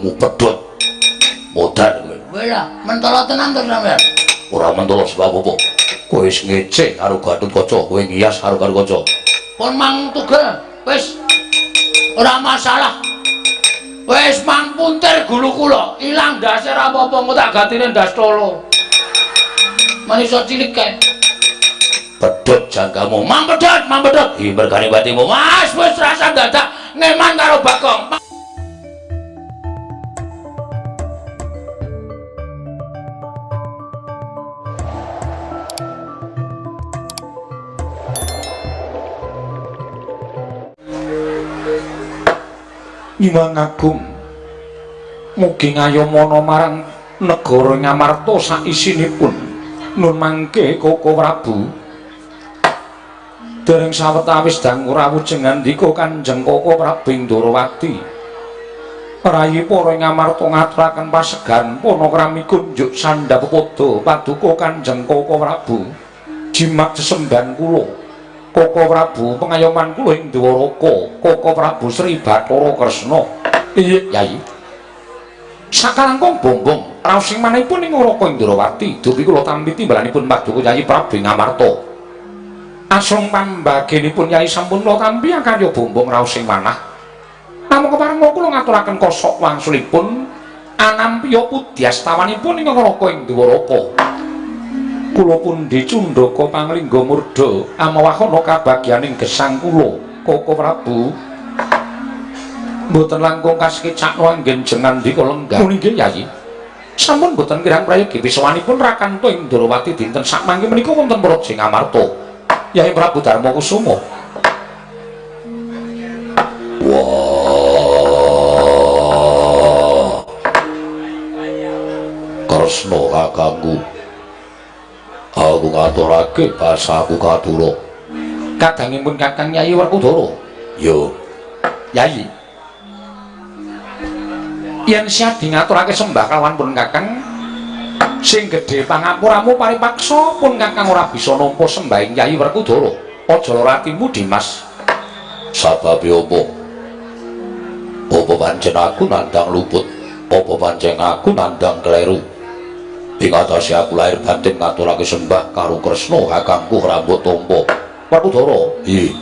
janggamu pedhot. Modar kowe. Kowe lah mentolo tenan to sampean. Ora mentolo sebab apa? Kowe wis ngece karo Gatotkaca, kowe ngiyas karo Gatotkaca. Pun mang tugel wis ora masalah. Wis mang puntir gulu kula, ilang ndase ora apa-apa, engko tak gatine ndas tolo. Manisa cilik kae. Pedhot janggamu. Mang pedhot, mang pedhot. Iki mergane batimu. Mas wis rasa dadak ngeman karo Bagong. Nyiwang Agung mugi ngayomana marang negara Ngamarta saisinipun nun mangke Koko Prabu. Dereng sawetawis dangu rawuh jengandika Kanjeng Koko Prabu ing Ndorowati. Rayi para Ngamarta ngaturaken pasegan panakrami kunjuk sandhap pepada paduka Kanjeng Koko Prabu. Jimat sesembahan kula Koko Prabu pengayoman kula ing Dwaraka, Koko Prabu Sri Bathara Kresna. Iya, Yai. Sakalangkung bombong raos ing manahipun ing Raka Indrawati, dupi kula tampi timbalanipun paduka Yai Prabu Ngamarta. Asung pambagenipun Yai sampun kula tampi akarya bombong raos ing manah. Namung kepareng kula ngaturaken kosok wangsulipun anampiya pudyastawanipun ing Raka ing Dwaraka. Kula pundi cundhaka panglingga murda amawahana kabagyaning gesang kula Koko Prabu. Mboten langkung kasekecakno anggen jengandika lenggah. Muni nggih Yai. Sampun mboten kirang prayogi pisawanipun Rakanta ing Ndorowati dinten sakmangke menika wonten Praja Ngamarta. Yai Prabu Darma Kusuma. Wah. Kresna kakangku. Aku ngaturake basaku katura. Kadangipun Kakang Yai Werkudara. Yo. Yai. Yen siadi ngaturake sembah kalawan pun Kakang sing gedhe pangapuramu paripaksa pun Kakang ora bisa nampa sembahing Yai Werkudara. Aja lara atimu Dimas. Sababe apa? Apa pancen aku nandang luput? Apa pancen aku nandang kleru? Ing atase aku lahir batin ngaturake sembah karo Kresna kakangku rambut tampa. Werkudara. Iya.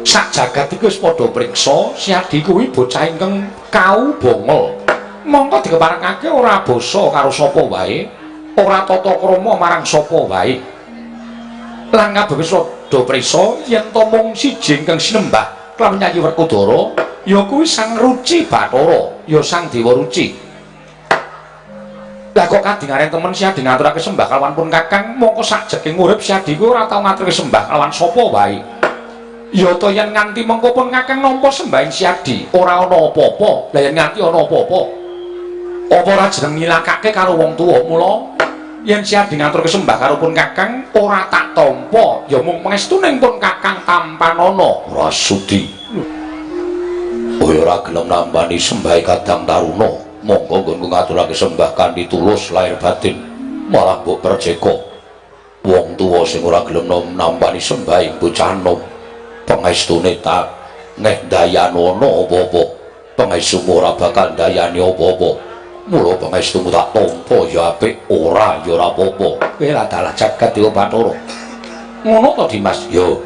Sak jagat iki wis padha priksa, Siadi kuwi bocah ingkang kau bongol. Mongko dikeparengake ora basa karo sapa wae, ora tata krama marang sapa wae. Lan kabeh wis padha priksa yen ta mung siji ingkang sinembah kelawan Yai Werkudara, ya kuwi Sang Ruci Bathara, ya Sang Dewa Ruci. Lah kok kadingaren temen Siadi ngaturake sembah kalawan pun Kakang, mongko sakjeking urip Siadi kuwi ora tau ngaturake sembah kalawan sapa wae. Ya ta yen nganti mengko pun Kakang nampa sembahing Siadi, ora ana apa-apa. Lah yen nganti ana apa-apa, apa ora jeneng nyilakake karo wong tuwa? Mula yen Siadi ngaturake sembah karo pun Kakang, ora tak tampa, ya mung pangestuning pun Kakang tampanana. Ora sudi. Kowe ora gelem nampani sembahe Kadang Taruna. Monggo nggonku ngaturake sembah kanthi tulus lahir batin, malah mbok perceka. Wong tuwa sing ora gelem nampani sembah bocah nom, pangestune tak ngeh ndayanono apa-apa. Pangestumu ora bakal ndayani apa-apa. Mula pangestumu tak tampa ya apik, ora ya ora apa-apa. Kowe lah dalah jagat Dewa Bathara. Ngono to Dimas? Yo.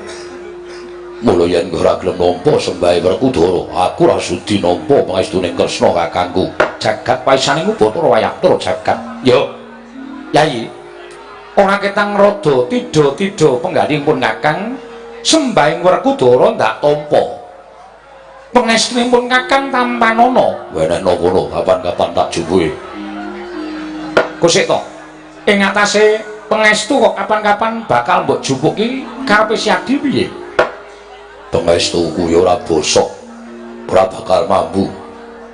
Mula yen ora gelem nampa sembahe Werkudara, aku ora sudi nampa pangestune Kresna kakangku. Jagat paisane Bathara Wayabdara jagat. Yo. Yai. Ora ketang rada tidha-tidha penggalih pun Kakang sembahing Werkudara ndak tampa. Pangestunipun Kakang tampanana. Wenehno kono kapan-kapan tak jupuke. Kusik to. Ing atase pangestu kok kapan-kapan bakal mbok jupuki karepe Siadi piye? Pangestuku ya ora bosok, ora bakal mambu.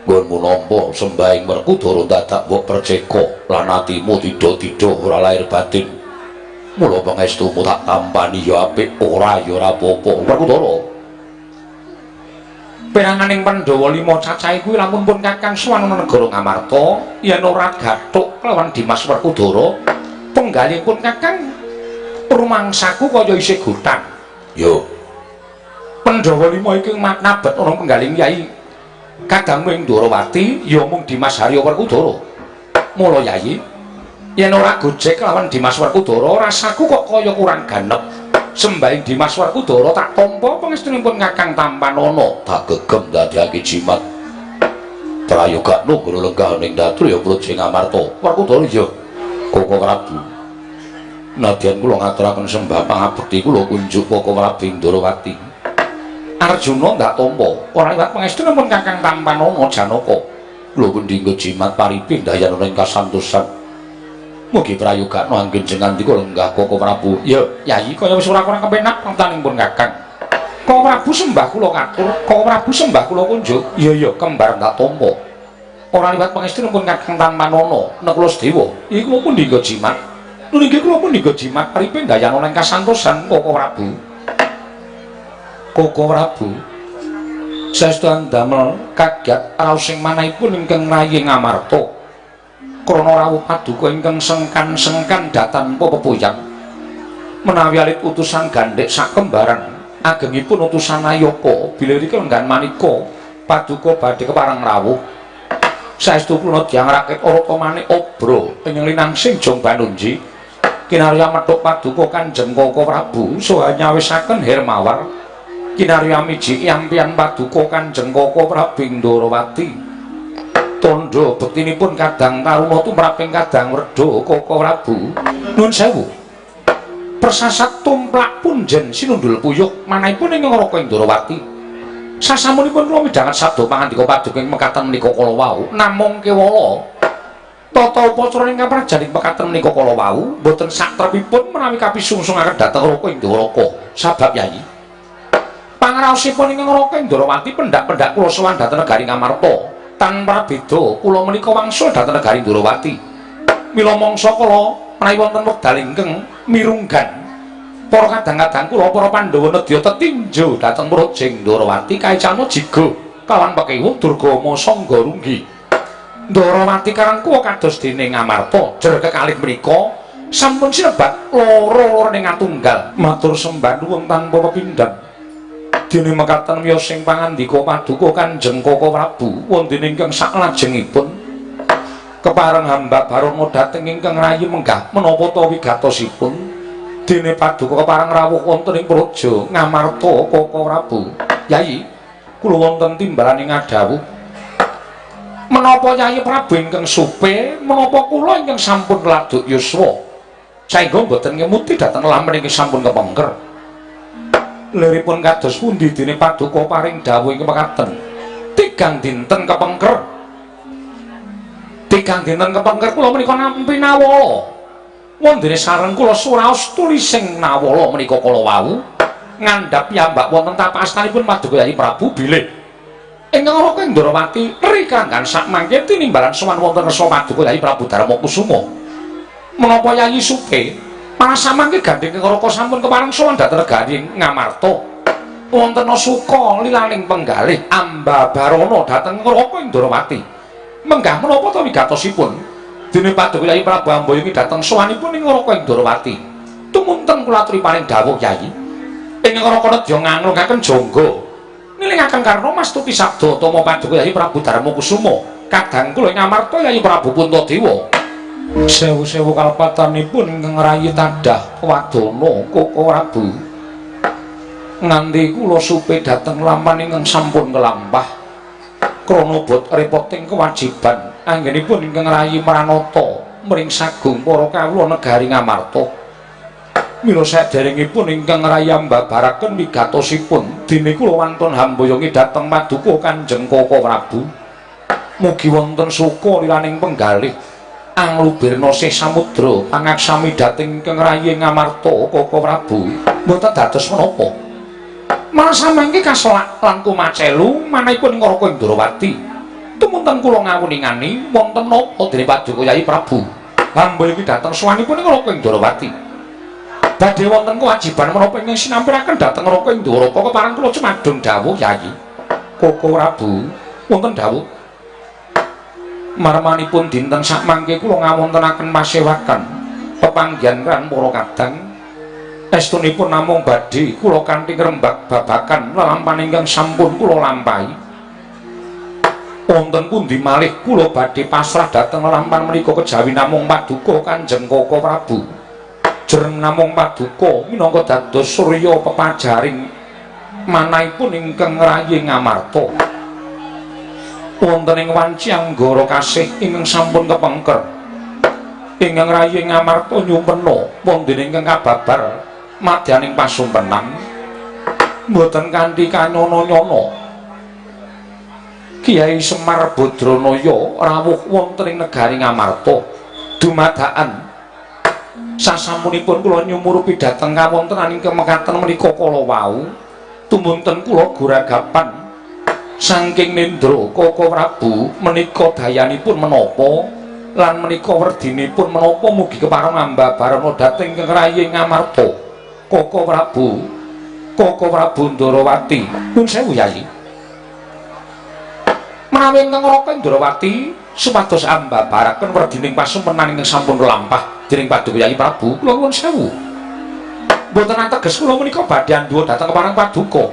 Nggonmu nampa sembahing Werkudara dadak mbok perceka lan atimu tidha-tidha ora lahir batin. Mula pangestumu tak tampani ya apik, ora ya ora apa-apa. Werkudara. Peranganing Pandhawa 5 cacahe kuwi lamun pun Kakang sowan negara Ngamarta, yen ora gathuk kelawan Dimas Werkudara, penggalihipun Kakang rumangsaku kaya isih gotang. Yo. Pandhawa 5 iki nabet ana penggalih Yai Kadangmu ing Ndorowati ya mung Dimas Harya Werkudara. Mula Yayi, yen ora gojek lawan Dimas Werkudara rasaku kok kaya kurang ganep. Sembahing Dimas Werkudara tak tampa pangestunipun Kakang Tampanana. Tak gegem dadekake jimat. Prayogakno guru lenggah ning Datru ya Praja Ngamarta. Werkudara ya Koko Prabu. Nadyan kula ngaturaken sembah pangabekti kula kunjuk Koko Prabu ing Ndorowati. Arjuna ndak tampa ora liwat pangestunipun Kakang Tampanana Janaka. Kula pundi jimat paripi ndayana ing kasantosan. Mugi prayogakno anggen jengandika lenggah Koko Prabu. Ya, Yayi kaya wis ora kurang kepenak pamtanipun Kakang. Koko Prabu sembah kula katur, Koko Prabu sembah kula kunjuk. Iya ya, kembar ndak tampa. Ora liwat pangestunipun Kakang Tampanana Nakula Sedewa. Iki kula pundi jimat. Nggih kula pundi jimat paripi ndayana ing kasantosan Koko Prabu. Koko Prabu saestu andamel kaget raos ing manahipun ingkang rayi Ngamarta krana rawuh paduka ingkang sengkan-sengkan datanpa pepuyang menawi alit utusan gandhek sakembaran agengipun utusan Ayaka bilih rika lenggan manika paduka badhe kepareng rawuh saestu kula tiyang rakit arata manik obra ing linangsing Jong Banunji kinarya methuk paduka Kanjeng Koko Prabu saha nyawisaken Hermawar kinarya miji ampian paduka Kanjeng Koko Prabu Ndorowati. Tandha bektinipun kadang taruna tumraping kadang werda Koko Prabu. Nuwun sewu. Persasat tumplak punjen sinundul puyuh manahipun ing Raka Ndorowati. Sasampunipun kula midhanget sabda pangandika paduka ing mekaten menika kala wau namung kewala tata upacara ingkang prajan ing mekaten menika kala wau boten satrepipun menawi kapisungsungaken dhateng Raka Ndoraka. Sabab Yayi, pangraosipun ingkang Raka Ndorowati pendak-pendak kula sowan dhateng negari Ngamarta tanpa beda kula menika wangsul dhateng negari Ndorowati. Mila mangsa kala menawi wonten wekdal ingkang mirunggan para kadang-kadang kula para Pandhawa nedya tetinju dhateng Praja Ndorowati kaicana jiga kawan pekewuh Durgama Sangga Runggi. Ndorowati karangkuwa kados dene Ngamarta jer kekalih menika sampun sinebat loro-lorone ngatunggal. Matur sembah nuwun tanpa pepindhan. Dene mekaten wiyos sing pangandika paduka Kanjeng Koko Prabu wonten ingkang saklajengipun kepareng hamba Barana dhateng ingkang rayi menggah menapa ta wigatosipun dene paduka kepareng rawuh wonten ing Praja Ngamarta Koko Prabu. Yayi, kula wonten timbalane ngadhawuh menapa Yayi Prabu ingkang supe menapa kula ingkang sampun laduk yuswa saengga mboten ngemuti dhateng lamen ingkang sampun kepengker. Liripun kados pundi dene paduka paring dawuh ing mekaten tigang dinten kepengker. Tigang dinten kepengker kula menika nampi nawala wondene sareng kula suraos tulising nawala menika kala wau ngandhap piyambak wonten tapak astanipun paduka Yayi Prabu bilih ingkang Raka Ndorowati rikanggan sakmangke tinimbalan sowan wonten resa paduka Yayi Prabu Darmakusuma. Menapa Yayi supe malah samangke gandheng Raka sampun kepareng sowan dhateng negari Ngamarta wonten suka lilaning penggalih Amba Barana dhateng Raka Ndorowati. Menggah menapa ta wigatosipun dene paduka Yayi Prabu Ambayungi dhateng sowanipun ing Raka Ndorowati. Tumunten kula aturi paring dawuh Yayi ing Raka nedya nganglungaken jangga nilingaken karna mastuti sabda tama paduka Yayi Prabu Darmakusuma kadang kula ing Ngamarta Yayi Prabu Puntadewa. Sewu-sewu kalepatanipun ingkang rayi tadah wadana Koko Prabu nganti kula supe dhateng laman ingkang sampun kelampah krana bot repoting kewajiban anggenipun ingkang rayi mranata mring sagung para kawula negari Ngamarta. Mila saderengipun ingkang rayi ambabaraken wigatosipun dene kula wantun hamboyongi dhateng paduka Kanjeng Koko Prabu. Mugi wonten suka lilaning penggalih anglubirna sih samudra pangaksami dhateng ingkang rayi Ngamarta Koko Prabu. Mboten dados menapa malah samangke kasolak lan kumacelu manahipun ing Raka Ndorowati. Tumunten kula ngawuningani wonten napa dene paduka Yayi Prabu hamboyongi dhateng sowanipun ing Raka Ndorowati. Badhe wonten kewajiban menapa ingkang sinampiraken dhateng Raka Ndorowati kepareng kula cumadung dawuh Yayi Koko Prabu. Wonten dawuh marmanipun dinten sakmangke kula ngawontenaken pasewakan pepanggihan kan para kadang estunipun namung badhe kula kanthi ngrembak babakan lelampahan ingkang sampun kula lampahi. Wonten pundi malih kula badhe pasrah dhateng lelampan menika kejawi namung paduka Kanjeng Koko Prabu. Jreng namung paduka minangka dados surya pepajaring manahipun ingkang rayi Ngamarta. Wonten ing wanci anggara kasih ingkang sampun kepengker. Ingkang rayi Ngamarta nyumpena wonten ingkang kababar madyaning pasumpenan mboten kanthi kanyono-nyono. Kiai Semar Badranaya rawuh wonten ing negari Ngamarta dumadakan sasampunipun kula nyumurupi dhateng kawontenan ingkang mekaten menika kala wau tumunten kula guragapan saking nendra Koko Prabu menika dayanipun menapa lan menika werdinipun menapa mugi kepareng ambabarana dhateng ingkang rayi Ngamarta. Koko Prabu, Koko Prabu Ndarawati, nuwun sewu Yai. Menawi ingkang Raka Ndrawati supados ambabaraken werdining pasumpenan ingkang sampun lampah dening Paduka Yai Prabu, kula nuwun sewu. Mboten ateges kula menika badhe andhuwa dhateng kepareng paduka.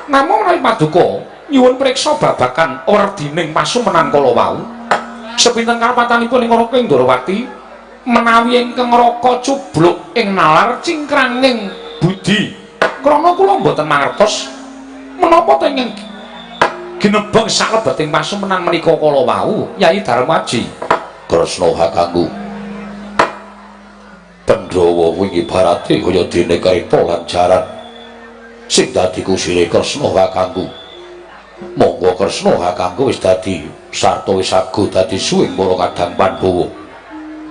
Namung menawi paduka nyuwun priksa babagan werdining pasumpenan kala wau. Sepinten kalepatanipun ing Raka Ndrawati menawi ingkang Raka cubluk ing nalar cingkranging budi. Krana kula mboten mangertos menapa ta ingkang ginebeng salebeting pasumpenan menika kala wau Yai Darmaji. Kresna kakangku, Pandhawa kuwi ibarate kaya dene kereta lan jaran sing dadi kusire Kresna kakangku. Monggo Kresna kakangku wis dadi sarta wis sago dadi suwing para kadang Pandhawa.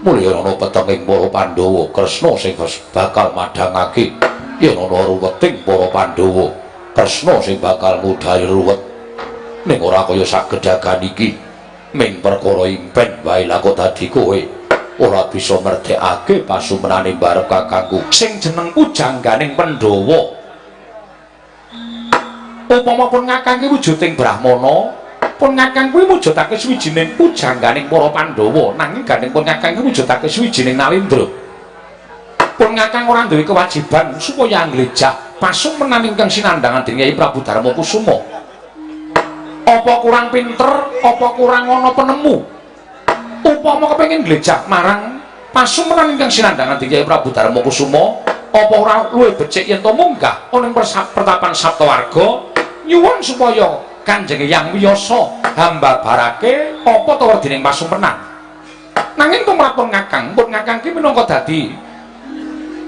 Mulya ana petenging para Pandhawa, Kresna sing bakal madhangake yen ana ruweting para Pandhawa, Kresna sing bakal ngudhari ruwet. Ning ora kaya sagedhagan iki, ming perkara impen wae lah kok dadi kowe ora bisa merdekake pasumenane barep kakangku sing jeneng pujangganing Pandhawa. Upama pun ngakang ki wujuding Brahmana, pun ngakang kuwi mujudake suwijining pujangganing para Pandhawa, nanging gandeng pun ngakang ki mujudake suwijining Nalendra. Pun ngakang ora duwe kewajiban supaya anglejah pasumenan ingkang sinandhangan dening Kyai Prabu Darma Kusuma. Apa kurang pinter, apa kurang ana penemu? Upama kepengin glejah marang pasumenan ingkang sinandhangan dening Kyai Prabu Darma Kusuma, apa ora luwih becik yen to munggah ana ing pertapan Saptawarga nyuwun supaya Kanjeng Hyang Wiyasa hambabarake apa ta werdining pasumenan. Nanging tumrap pun ngakang ki minangka dadi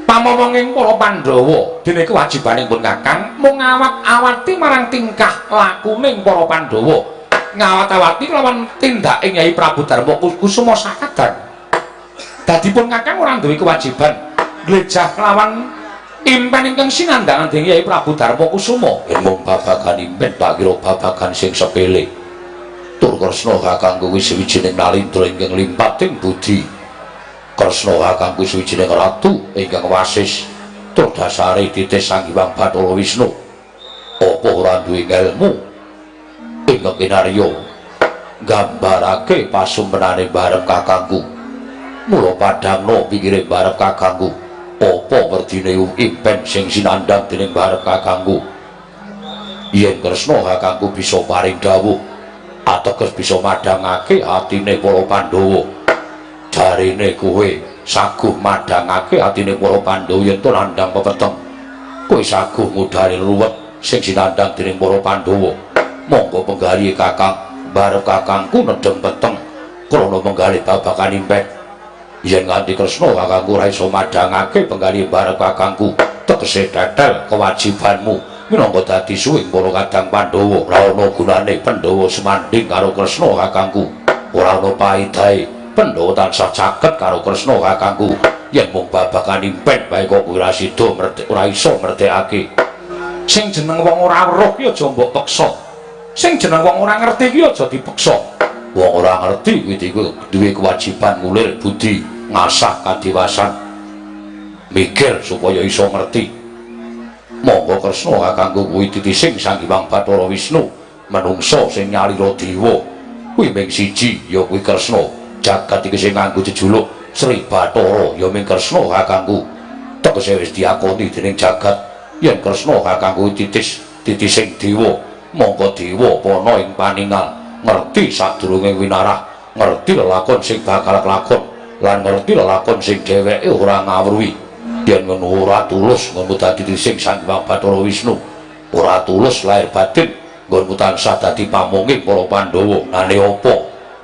pamomonging para Pandhawa, dene kewajibaning pun kakang mung ngawat-awati marang tingkah lakuning para Pandhawa, ngawat-awati lawan tindake Kyai Prabu Darma Kusuma sakadan. Dadi pun kakang ora duwe kewajiban glejah kelawan impen ingkang sinandhangan dening Kyai Prabu Darma Kusuma. Yen mung babagan impen tak kira babagan sing sepele. Tur Kresna kakangku kuwi sawijining nalindra ingkang limpating budi. Kresna kakangku suwijining ratu ingkang wasis tur dasare titis Sang Hyang Bathara Wisnu. Apa ora duwe ngelmu ingkang kinarya nggambarake pasumpenane barep kakangku. Mula padhangna pikire barep kakangku. Apa werdine impen sing sinandhang dening barep kakangku? Yen Kresna kakangku bisa paring dawuh ateges bisa madhangake atine para Pandhawa. Jarine kowe saguh madhangake atine para Pandhawa yen to nandhang pepeteng. Kowe saguh ngudhari ruwet sing sinandhang dening para Pandhawa. Monggo penggalih kakang, barep kakangku nedhem peteng krana menggalih babagan impen. Yen nganti Kresna kakangku ora iso madhangake penggalih barep kakangku, tegese tetel kewajibanmu minangka dadi suwing para kadang Pandhawa. Ora ana gunane Pandhawa semanding karo Kresna kakangku. Ora ana paedahe Pandhawa tansah caket karo Kresna kakangku. Yen mung babagan impen bae kok ora sida ora iso merdekake. Sing jeneng wong ora weruh ki aja mbok peksa. Sing jeneng wong ora ngerti ki aja dipeksa. Wong ora ngerti kuwi duwe kewajiban ngulir budi, ngasah kadiwasan, mikir supaya iso ngerti. Monggo Kresna kakangku kuwi titising Sang Hyang Bathara Wisnu, menungsa sing nyalira dewa. Kuwi ming siji ya kuwi Kresna. Jagat iki sing nganggo jejuluk Sri Bathara ya ming Kresna kakangku. Tegese wis diakoni dening jagat yen Kresna kakangku titising dewa. Monggo dewa pana ing paningal. ngerti sadurunge winarah, ngerti lelakon sing bakal kelakon lan ngerti lelakon sing dheweke ora ngawruhi. Yen ngono ora tulus nggonmu dadi sing Sang Hyang Bathara Wisnu, ora tulus lahir batin nggonmu tansah dadi pamonge para Pandhawa. Nane apa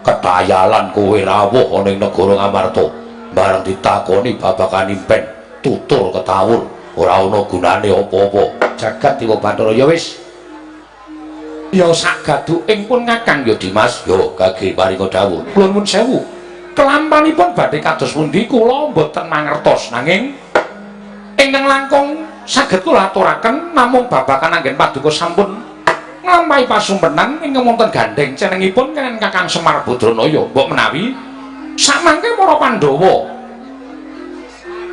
ketayalan kowe rawuh ana ing negara Ngamarta, bareng ditakoni babagan impen tutur ketawur, ora ana gunane apa-apa. Jagat Dewa Bathara ya wis, ya sak gaduking pun Kakang ya Dimas, ya gage paringa dawuh. Kula nuwun sewu, kelampanipun badhe kados pundi kula mboten mangertos, nanging ingkang langkung saged kula aturaken namung babagan anggen paduka sampun nglampahi pasumpenan ingkang wonten gandheng cenengipun kaliyan Kakang Semar Badranaya. Mbok menawi samangke para Pandhawa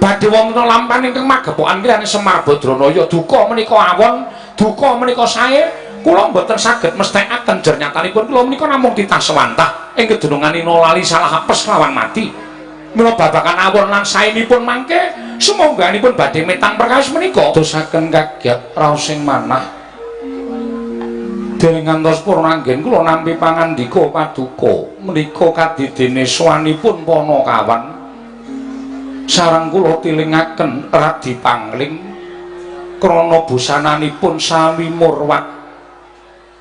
badhe wonten lampahan ingkang magepokan kaliyan Semar Badranaya, duka menika awon, duka menika sae, kula mboten saged mesthekaken jer nyatanipun kula menika namung titah sewantah ing kedunungan lali salah apes lawan mati. Mila babagan awon lan saenipun mangke sumangganipun badhe metang perkawis menika dosaken kagiat raos sing manah. Dereng ngantos purna anggen kula nampi pangandika paduka menika kadidene sowanipun Panakawan sareng kula tilingaken Radi Pangling krana busananipun sami murwat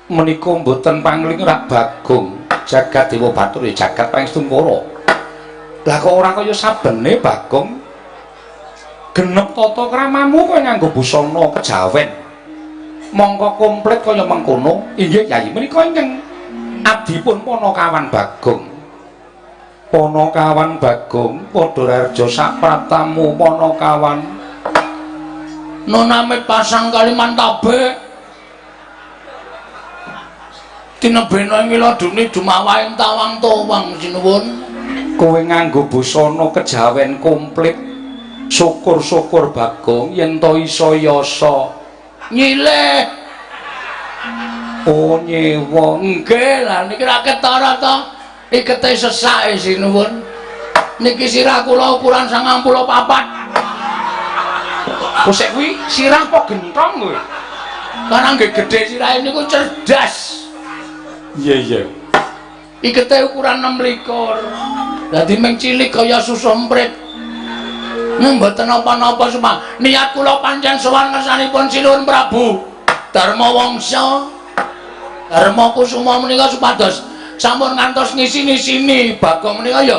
menika mboten pangling rak Bagong. Jagat Dewa Bathara jagat pangestungkara. Lah kok ora kaya sabene Bagong, genep tata kramamu kowe nganggo busana kejawen mongko komplit kaya mengkono. Inggih Yayi, menika ingkang adipun Panakawan Bagong. Panakawan Bagong padha raharja sapraptamu Panakawan. Noname pasang Kalimantabe tinebena ing ladune dumawahing tawang towang sinuwun. Kowe nganggo busana kejawen komplit, syukur-syukur Bagong yen to iso yasa nyileh. Oh nyewa. Nggih, lah niki ra ketara to, ikete sesake sinuwun. Niki sirah kula ukuran 94. Kok sik kuwi sirah apa gentong kowe? Karena nggih gedhe sirahe niku cerdas. Iya iya. Ikete ukuran 26. Dadi mung cilik kaya susu emprit. Mboten napa-napa semah. Niat kula pancen sowan ngersanipun Sinuwun Prabu Darma Wangsa Darma Kusuma menika supados sampun ngantos ngisini-sini Bagong menika ya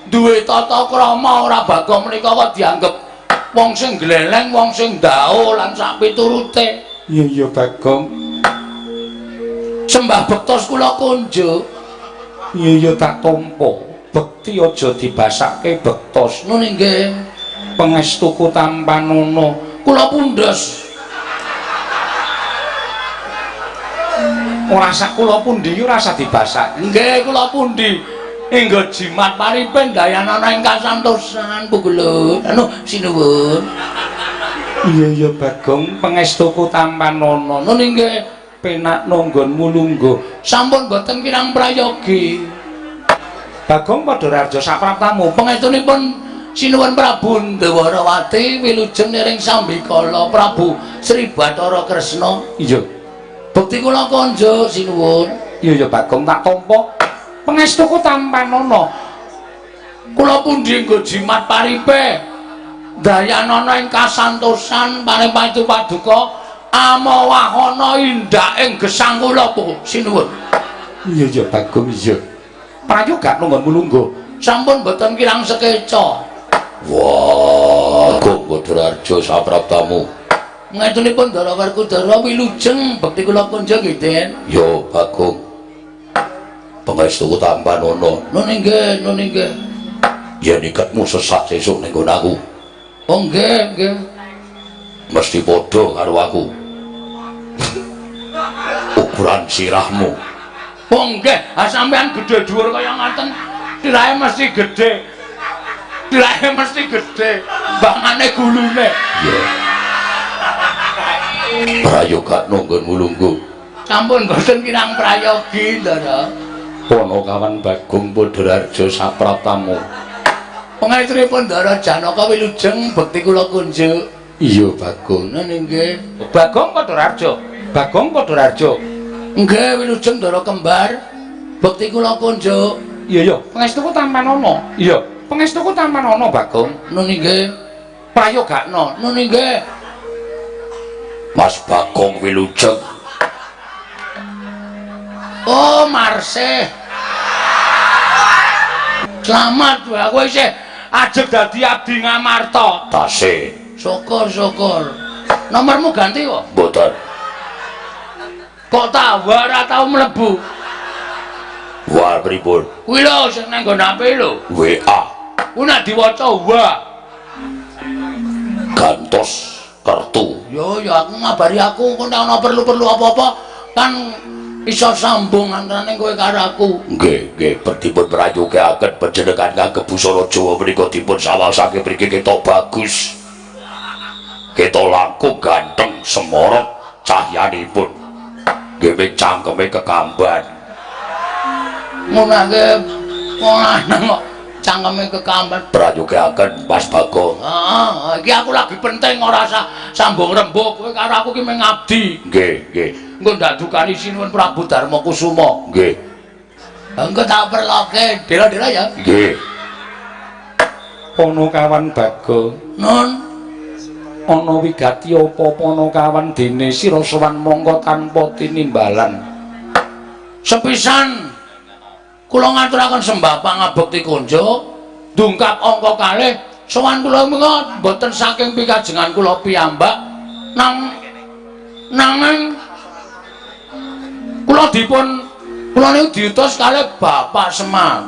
duwe tata krama, ora Bagong menika kok dianggep wong sing gleleng, wong sing ndao lan sak piturute. Iya iya Bagong. Sembah bektos kula kunjuk. Iya iya tak tampa. Bekti aja dibasake bektos. Nun inggih. Pangestuku tampanono kula pundhes. Ora sak kula pundi ora usah dibasak. Nggih kula pundi. Enggo jimat paripen dayanana ing kasantosan pugelut. Anu sinuwun. Iya iya Bagong, pangestuku tampanono. Nun inggih. Penak nanggonmu lungguh. Sampun boten kirang prayogi. Bagong padha raharja sapraptamu. Pangestunipun Sinuwun Prabu Ndwarawati wilujeng niring sambikala Prabu Sri Bathara Kresna. Iya. Bekti kula konjuk sinuwun. Iya iya Bagong tak tampa. Pangestuku tampanono. Kula pundi nggo jimat paripe dayanana ing kasantosan paring paestu paduka amawahana indak ing gesang kula sinuwun. Iya iya Bagong iya. Prayoga nunggonmu lungguh. Sampun boten kirang sekeca. Wah, Bagong Badararja sapraptamu. Ngetunipun Ndara Werkudara wilujeng bekti kula kunjuk nggih, Den. Yo, Bagong. Pangestuku tampanono. Nun inggih, nun inggih. Yen iketmu sesak sesuk ning nggon aku. Oh nggih, nggih. Mesti padha karo aku. Ukuran sirahmu. Oh nggih, ha sampean gedhe dhuwur kaya ngaten. Sirahe mesti gedhe. Sirahe mesti gedhe. Bangane gulune. Iya. Prayoga nunggonmu lungguh. Sampun boten kirang prayogi, Ndara. Panakawan Bagong Badararja sapraptamu. Pangestunipun Ndara Janaka wilujeng bekti kula kunjuk. Iya, Bagong. Nun inggih. Bagong Badararja. Bagong Badararja. Nggih, wilujeng Ndara kembar. Bekti kula kunjuk. Iya iya, pangestuku tampanana. Iya, pangestuku tampanana, Bagong. Nun inggih. Prayogakno. Nun inggih. Mas Bagong wilujeng. Oh, Marsih. Selamat wae aku isih ajeg dadi abdi Ngamarta. Tasih. Syukur syukur. Nomormu ganti kok? Mboten. Kok tak ora tau mlebu? Wah, pripun? Kuwi lho sing nang nggon HP lho. WA. Kuwi nek diwaca wa. Gantos kertu. Yo ya aku ngabari aku engko nek ana perlu-perlu apa-apa kan iso sambung antarane kowe karo aku. Nggih, nggih, dipun prayogaken panjenengan ngangge busana Jawa menika dipun sawasake mriki ketok bagus. Ketok langkung ganteng semorot cahyanipun. Nggih cangkeme kekamban. Ngunake wong lanang kok cangkeme kekamban. Prayogaken Mas Bagong. Heeh, iki aku lagi penting ora usah sambung rembug kowe karo aku ki mung ngabdi. Nggih, nggih. Engko ndak dukani Sinuwun Prabu Darma Kusuma. Nggih. Engko tak perloke dela-dela ya. Nggih. Panakawan Bagong. Nun, ana wigati apa panakawan dene sira sowan mongko tanpa tinimbalan. Sepisan kula ngaturaken sembah pangabekti kunjuk dungkap angka kalih sowan kula menika mboten saking pikajengan kula piyambak nang nanging kula dipun kula niku diutus kalih Bapak Semar.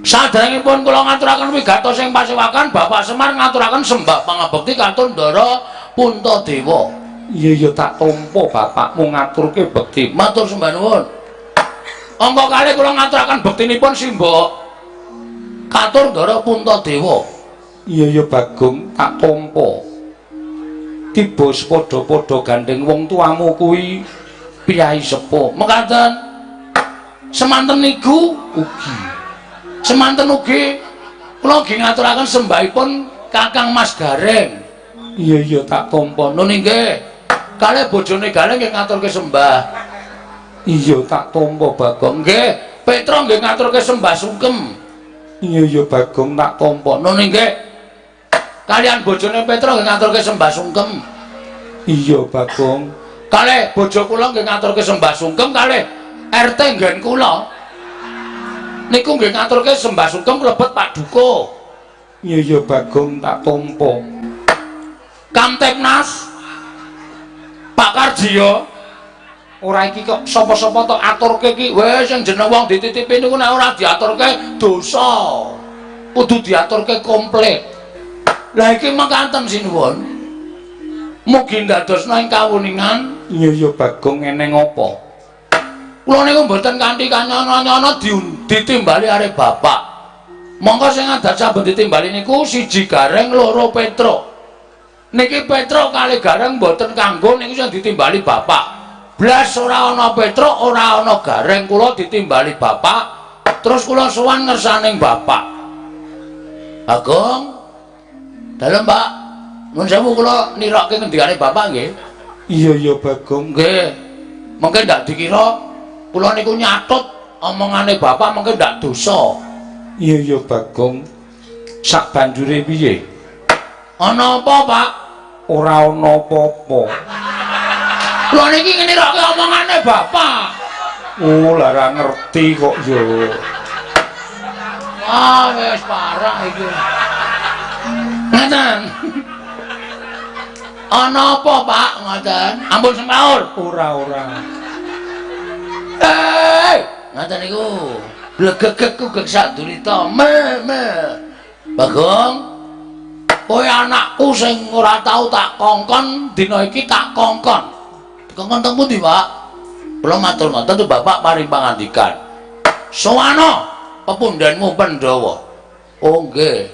Saderengipun kula ngaturaken wigatos ing pasewakan Bapak Semar ngaturaken sembah pangabekti kantun Ndara Puntadewa. Iya iya tak tampa bapakmu ngaturke bekti. Matur sembah nuwun. Angka kalih kula ngaturaken bektinipun simbok katur Ndara Puntadewa. Iya iya Bagong tak tampa. Tiba sepadha-padha gandeng wong tuamu kuwi piyai sepuh. Mekaten semanten niku ugi. Semanten ugi kula nggih ngaturaken sembahipun Kakang Mas Gareng. Iya iya tak tampa. Nun inggih. Kalih bojone Gareng nggih ngaturke sembah. Iya tak tampa Bagong. Nggih, Petro nggih ngaturke sembah sungkem. Iya iya Bagong tak tampa. Nun inggih. Kalian bojone Petro nggih ngaturke sembah sungkem. Iya Bagong. Kalih bojo kula nggih ngaturke sembah sungkem kalih RT nggen kula. Niku nggih ngaturke sembah sungkem mlebet Pak Duko. Iya iya Bagong tak tampa. Kamtipnas Pak Karjiyo. Ora iki kok sapa-sapa tok aturke iki. Wis sing jeneng wong dititipi niku nek ora diaturke dosa. Kudu diaturke komplit. Lah iki mekaten sinuwun. Mugi ndadosna ing kawuningan. Iya iya Bagong eneng apa? Kula niku mboten kanthi kanyana-nyana ditimbali arep bapak. Monggo sing adat saben ditimbali niku siji Gareng, loro Petro. Niki Petro kali Gareng mboten kanggo niku sing ditimbali bapak. Blas ora ana Petro, ora ana Gareng, kula ditimbali bapak. Terus kula sowan ngersaning bapak. Bagong. Dalem, Pak. Nuwun sewu kula nirokke ngendikane bapak nggih. Iya iya Bagong. Nggih. Mungkin ndak dikira kula niku nyatut omongane bapak mungkin ndak dosa. Iya iya Bagong. Sak banjure piye? Ana apa, Pak? Ora ana apa-apa. Kula niki nirokke omongane bapak. Oh, lah ora ngerti kok yo. Wah, wis parah iki. Ngoten. Ana apa, Pak? Ngoten. Ampun semaur. Ora ora. Ngoten niku. Blegegeg kugeg sadulita. Me me. Bagong, kowe anakku sing ora tau tak kongkon, dina iki tak kongkon. Dikongkon teng pundi, Pak? Kula matur ngoten Bapak paring pangandikan. Sowana pepundhenmu Pandhawa. Oh nggih.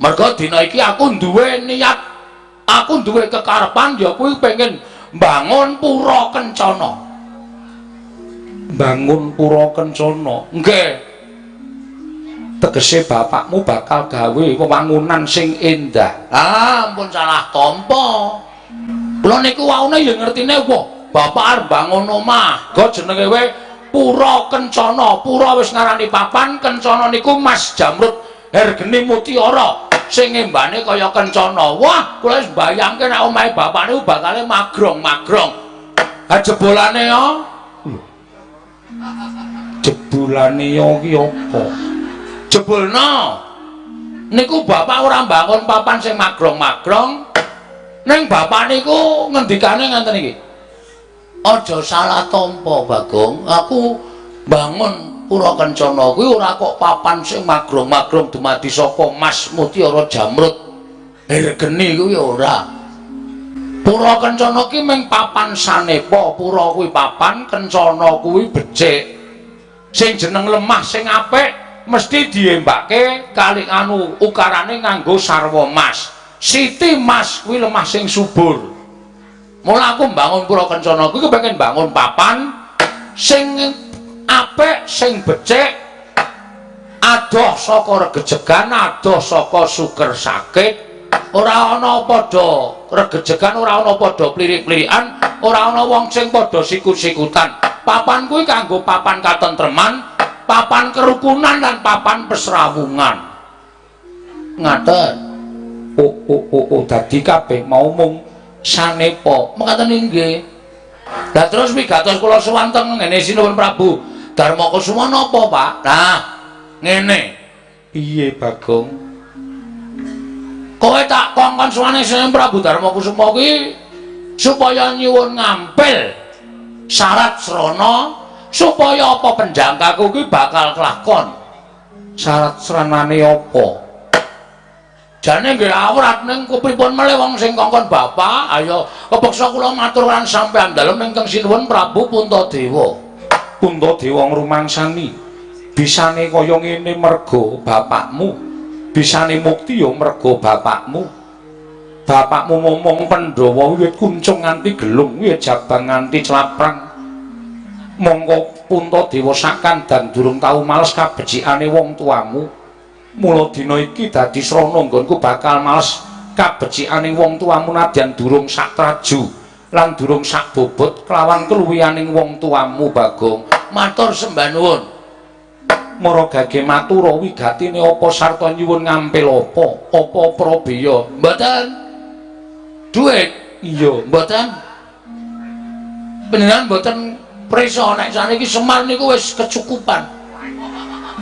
Merga dina iki aku duwe niat, aku duwe kekarepan ya kuwi pengen mbangun pura kencana. Bangun pura kencana. Nggih. Tegese bapakmu bakal gawe wewangunan sing endah. Ah, ampun salah tampa. Kula niku waune ya ngertine wah, bapak arep bangun omah. Go jenenge we Pura Kencana. Pura wis ngarani papan, kencana niku Mas Jamrud hergene mutiara sing ngembane kaya kencana. Wah, kula wis mbayangke nek omahe bapak niku bakale magrong-magrong. Ha jebolane yo. Jebolane yo ki apa? Jebolno. Niku bapak ora mbangun papan sing magrong-magrong. Ning bapak niku ngendikane ngenten iki. Aja salah tampa, Bagong. Aku bangun Pura Kencana kuwi ora kok papan sing magrong-magrong dumadi saka mas mutiara jamrud hergeni kuwi ora. Pura Kencana ki mung papan sanepa. Pura kuwi papan, kencana kuwi becik. Sing jeneng lemah sing apik mesti diembake kali anu ukarane nganggo sarwa mas. Siti mas kuwi lemah sing subur. Mula aku mbangun Pura Kencana kuwi kepengin bangun papan sing apik, sing becik, adoh saka regejegan, adoh saka suker sakit, ora ana padha regejegan, ora ana padha plirik-plirikan, ora ana wong sing padha sikut-sikutan. Papan kuwi kanggo papan katentreman, papan kerukunan lan papan pesrawungan. Ngaten. Oh oh oh oh dadi kabeh mau mung sanepa. Mekaten inggih. Lah terus wigatos kula sowan teng ngene Sinuwun Prabu Darma Kusuma napa, Pak? Nah, ngene. Piye, Bagong? Kowe tak kongkon sowan Sinuwun Prabu Darma Kusuma kuwi supaya nyuwun ngampil syarat srana supaya apa penjangkaku kuwi bakal kelakon. Syarat sranane apa? Jane nggih awrat ning kepripun melih wong sing kongkon bapak, ayo kepeksa kula matur lan sampeyan dalem ingkang sinuwun Prabu Puntadewa. Puntadewa ngrumangsani bisane kaya ngene merga bapakmu, bisane mukti ya merga bapakmu. Bapakmu momong Pandhawa wiwit kuncung nganti gelung, wiwit jabang nganti claprang. Mongko Puntadewa sakandang durung tau males kabecikane wong tuamu. Mula dina iki dadi srana nggonku bakal males kabecikane wong tuamu nadyan durung sak traju lan durung sak bobot kelawan keluwihaning wong tuamu, Bagong. Matur sembah nuwun. Mara gage matura wigatine apa sarta nyuwun ngampil apa? Apa prabeya? Mboten. Duit? Iya, mboten. Panjenengan mboten prisa nek saniki Semar niku wis kecukupan.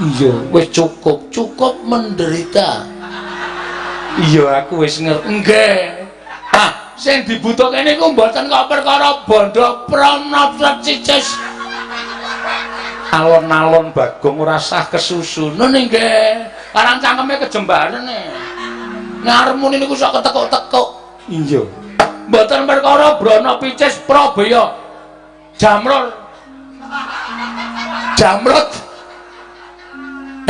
Iya, wis cukup, cukup menderita. Iya, aku wis ngerti. Nggih. Ah, sing dibutuhke niku mboten kok perkara bondo prom cicis. Alon-alon Bagong ora sah kesusu. Nun nggih. Karang cangkeme kejembaren e. Ngarmuni niku sok ketekuk-tekuk. Iya. Mboten perkara brono picis prabeya. Jamrul. Jamrut.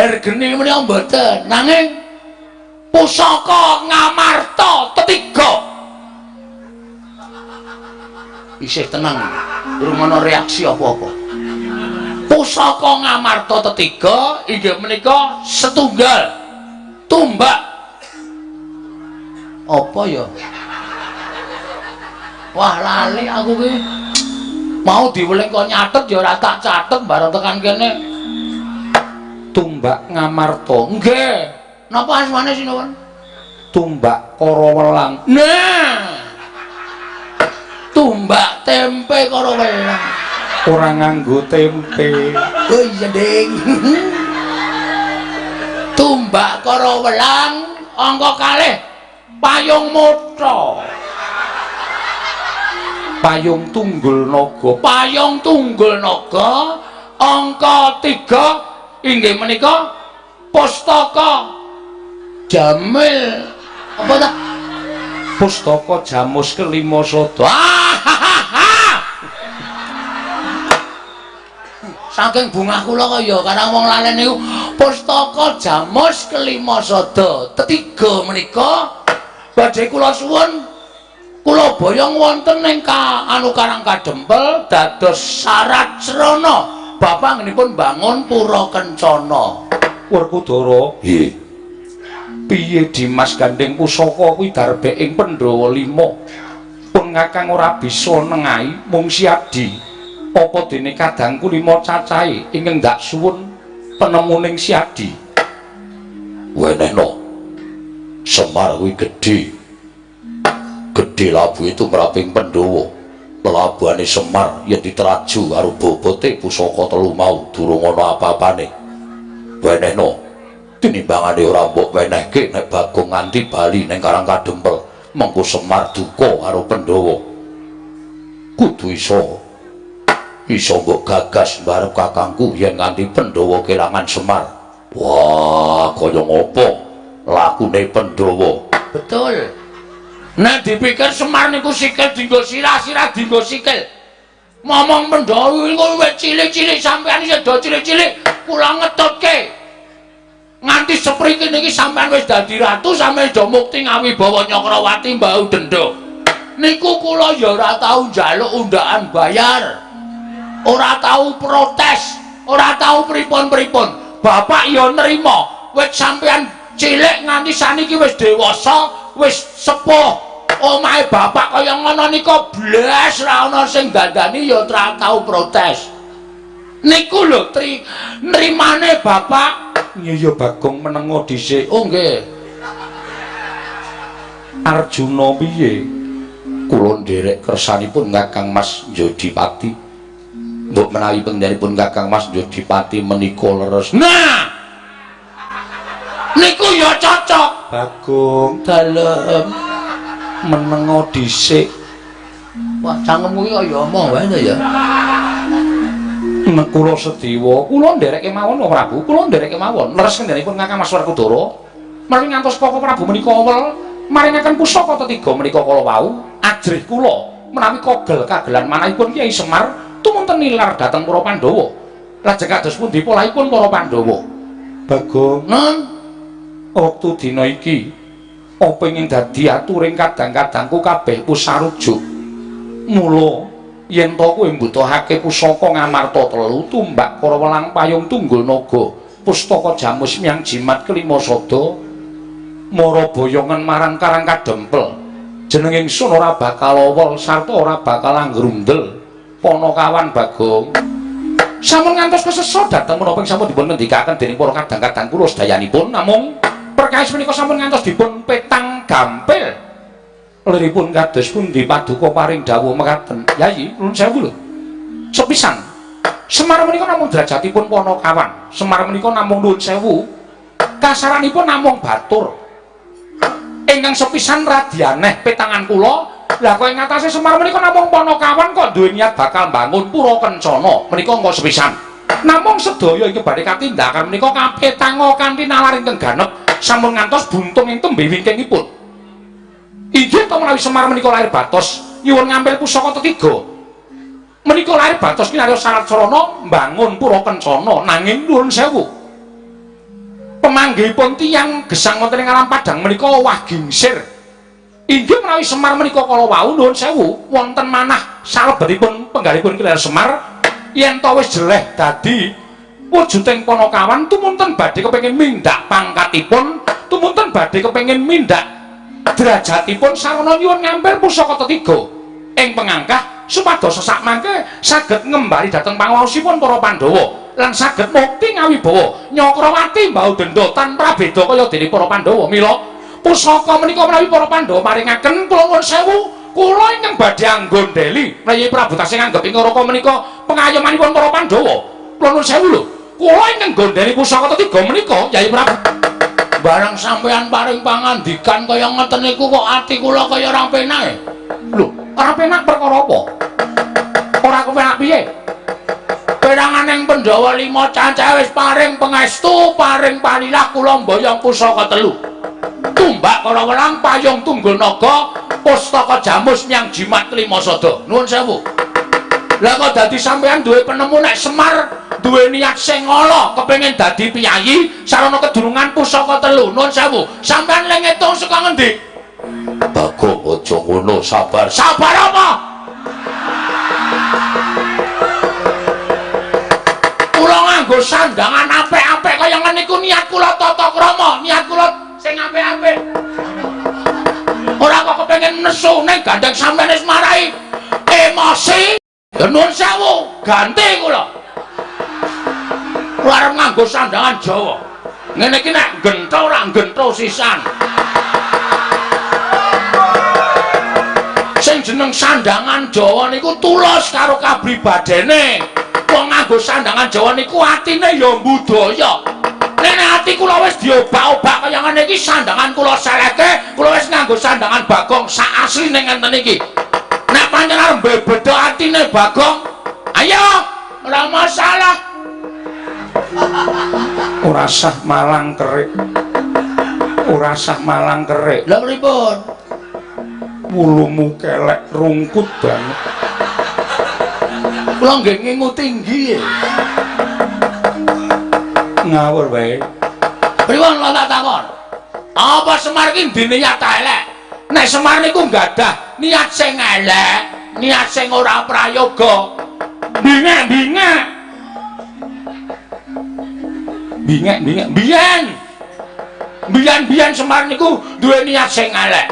Hergeni menika mboten, nanging pusaka Ngamarta tetiga. Isih tenang, durung ana reaksi apa-apa. Pusaka Ngamarta tetiga inggih menika setunggal tumbak. Apa ya? Wah, lali aku ki. Mau diweling kok nyatet ya ora tak catet bareng tekan kene. Tumbak Ngamarta. Nggih. Napa asmane sinuwun? Tumbak Karawelang. Nah. Tumbak tempe Karawelang. Ora nganggo tempe. Oh iya, Ding. Tumbak Karawelang angka kalih payung motha. Payung tunggul naga. Payung tunggul naga angka 3 inggih menika pustaka Jamil apa ta? Pustaka Jamus kelima sada. Saking bungah kula kaya karang wong lalen niku pustaka Jamus kelima sada. Tetiga menika badhe kula suwun kula boyong wonten ing anu Karang Kadempel dados syarat srana bapak ngenipun bangun Pura Kencana. Werkudara, nggih. Piye Dimas gandeng pusaka kuwi darbe ing Pandhawa 5. Pun kakang ora bisa nengahi mung Siadi. Apa dene kadangku lima cacahe ingkang ndak suwun penemuning Siadi? Wenehno. Semar kuwi gedhe. Gedhe labuhe tumraping Pandhawa. Lelabuhane Semar yen diteraju karo bobote pusaka telu mau durung ana apa-apane. Wenehno. Tinimbangane ora mbok wenehke nek Bagong nganti bali ning Karang Kadempel, mengko Semar duka karo Pandhawa. Kudu iso. Iso mbok gagas mbarep kakangku yen nganti Pandhawa kelangan Semar. Wah, kaya ngopo lakune Pandhawa? Betul. Nek dipikir Semar niku sikil dienggo sirah, sirah dienggo sikil. Momong Pandhawa niku wis cilik-cilik, sampean isih do cilik-cilik, kula ngetutke. Nganti sepriki niki sampean wis dadi ratu, sampean do mukti ngawibawa Nyakrawati mbau denda. Niku kula ya ora tau njaluk undaan bayar. Ora tau protes, ora tau pripun-pripun. Bapak ya nrima, wis sampean cilik nganti saniki wis dewasa, wis sepuh. Omahe bapak kaya ngono nika blas ra ana sing dandani ya ora tau protes. Niku lho nrimane bapak. Iya ya Bagong menengo dhisik. Oh nggih. Arjuna piye? Kula nderek kersanipun Kakang Mas Jodipati. Mbok menawi panjenenganipun Kakang Mas Jodipati menika leres. Nah. Niku ya cocok. Bagong dalem menengo dhisik. Wah, cangkemmu iki kaya omong wae to ya. Nek kula sediwa, kula nderek kemawon Prabu, kula nderek kemawon. Leres kendhanipun Kakang Mas Werkudara. Menawi ngantos Koko Prabu menika wel maringaken pusaka tetiga menika kala wau, ajrih kula menawi kogel kagelan manahipun Kyai Semar tumunten nilar dhateng para Pandhawa. Lajeng kados pundi polahipun para Pandhawa? Bagong, Nun, wektu dina iki apa ingin dadi aturing kadang-kadangku kabeh pusarujuk. Mula yen to kowe mbutuhake pusaka Ngamarta telu, tumbak kara welang payung tunggul naga, pustaka jamus miang jimat kelima sada, mara boyongan marang Karang Kadempel. Jeneng ingsun ora bakal awel sarta ora bakal anggrundel. Panakawan Bagong sampun ngantos kesesa dhateng menapa ing sampun dipun ngendikaken dening para kadang-kadang kula sedayanipun, namung perkawis menika sampun ngantos dipun petang gampil. Liripun kados pundi paduka paring dawuh mekaten? Yayi, nuwun sewu lho. Sepisan Semar menika namung derajatipun panakawan. Semar menika namung nuwun sewu, kasaranipun namung batur. Ingkang sepisan radi aneh petangan kula. Lah kok ing ngatasé Semar menika namung panakawan kok duwe niat bakal mbangun pura kencana menika engko sepisan. Namung sedaya iki badhe katindakan menika kapetanga kanthi nalar ingkang ganep sampun ngantos buntung ing tembe wingkingipun. Inggih to menawi Semar menika lahir batos nyuwun ngampil pusaka tetiga. Menika lahir batos kinarya syarat sarana mbangun pura kencana, nanging nuwun sewu. Pemanggihipun tiyang gesang wonten ing alam padang menika owah gingsir. Inggih menawi Semar menika kala wau nuwun sewu wonten manah salebetipun penggalipun Ki Semar yen to wis jeleh dadi wujuding panakawan tumunten badhe kepengin mindhak pangkatipun, tumunten badhe kepengin mindhak derajatipun sarana nyuwun ngampil pusaka tetiga ing pengangkah supados sesak mangke saged ngembali dhateng panguwaosipun para Pandhawa lan saged mukti ngawibawa Nyakrawati mbau denda tanpa beda kaya dene para Pandhawa. Mila pusaka menika menawi para Pandhawa maringaken kula nuwun sewu, kula ingkang badhe anggondheli menawi Prabu tasih nganggep ing Raka menika pengayomanipun para Pandhawa. Kula nuwun sewu lho, kula ingkang gondheli pusaka tetiga menika Yai Prabu. Barang sampean paring pangandikan kaya ngeten niku kok ati kula kaya ora penak. Lho, ora penak perkara apa? Ora kepenak piye? Peranganing Pandhawa lima cacahe wis paring pangestu, paring palilah kula mboyong pusaka telu. Tumbak kara welang payung tunggul naga, pustaka jamus miang jimat kelima sada. Nuwun sewu. Lah kok dadi sampean duwe penemu nek Semar duwe niat sing ala kepengin dadi piyayi sarana kedunungan pusaka telu. Nuwun sewu. Sampean le ngitung saka ngendi? Bagong aja ngono, sabar. Sabar apa? Kula nganggo sandangan apik-apik kaya ngene iku niat kula tata krama, niat kula sing apik-apik. Ora kok kepengin nesu ning gandeng sampean wis marai emosi. Nuwun sewu, ganti kula. Kula arep nganggo sandangan Jawa. Ngene iki nek gentho ora gentho sisan. Sing jeneng sandangan Jawa niku tulus karo kapribadene. Wong nganggo sandangan Jawa niku atine ya budaya. Nek ati kula wis diobak-obak kaya ngene iki sandangan kula seleke, kula wis nganggo sandangan Bagong sak asline ngenten iki. Nek pancen arep mbebeda atine Bagong, ayo, ora masalah. Ora sah malang kerik. Ora sah malang kerik. Lha pripun? Wulumu kelek rungkut banget. Kula nggih ngingu tinggi. Ngawur wae. Pripun kula tak takon? Apa Semar iki ndine niat elek? Nek Semar niku nggadah niat sing elek, niat sing ora prayoga. Bingek-bingek. Bingek-bingek biyen. Biyen-biyen Semar niku duwe niat sing elek.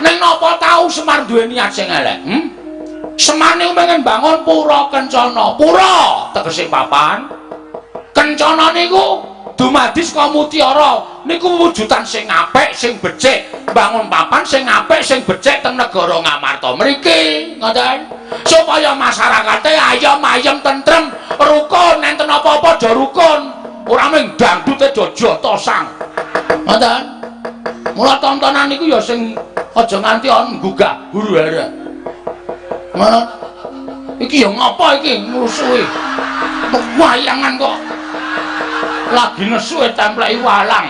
Ning napa tau Semar duwe niat sing elek? Semar niku pengen bangun pura kencana. Pura tegese papan. Kencana niku dumadi saka mutiara niku wujudan sing apik, sing becik. Bangun papan sing apik, sing becik teng negara Ngamarta mriki, ngoten. Supaya masyarakate ayem ayem tentrem, rukun, enten apa-apa aja rukun. Ora mung dangdute aja jotosang. Ngoten. Mula tontonan niku ya sing aja nganti ana nggugah huru-hara. Ngono. Iki ya ngapa iki ngrusuhi? Wayangan kok. Lagi nesu templeki walang.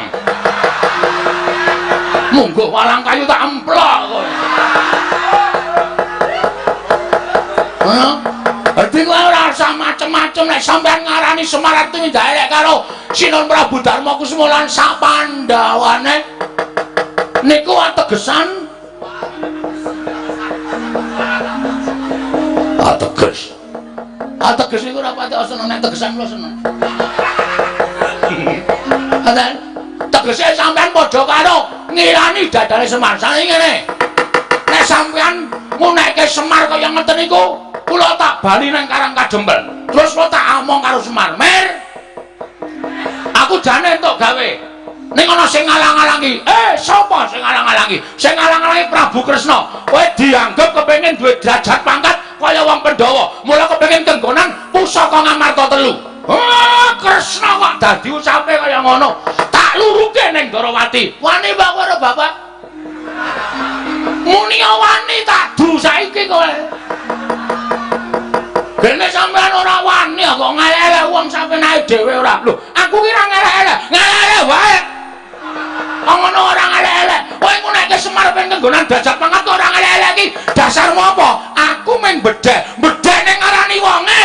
Munggo walang kayu tak emplok kowe. Hah? Dadi kowe ora usah macem-macem nek sampean ngarani Semar arep tumindak elek karo Sinuhun Prabu Darma Kusuma lan sak pandhawane niku ategesan ateges. Ateges niku ora pati seneng nek tegesan kula seneng. Ngoten. Tegese sampean padha karo ngirani dadane Semar. Sane ngene. Nek sampean ngunekke Semar kaya ngeten niku, kula tak bali nang Karang Kadempel. Terus kula tak omong karo Semar, "Mir, aku jane entuk gawe. Ning ana sing ngalang-alangi." Sapa sing ngalang-alangi? Sing ngalang-alangi Prabu Kresna. Kowe dianggep kepengin duwe derajat pangkat kaya wong Pandhawa. Mula kepengin kenggonan pusaka Ngamarta telu. Oh, Kresna kok dadi ucape kaya ngono. Tak luruke ning Ndorowati. Wani Pak karo Bapak? Muni wani tak du saiki kowe. Dene sampean ora wani kok ngelek-elek wong sampeyan dhewe ora. Lho, aku ki ora ngelek-elek, ngelek-elek wae. Wong ngono ora ngelek-elek. Kowe ngunekke Semar ben kenggonan derajat pangkat kok ora ngelek-elek iki. Dasarmu apa? Aku mung bedhek, bedhek ning ngarani wonge.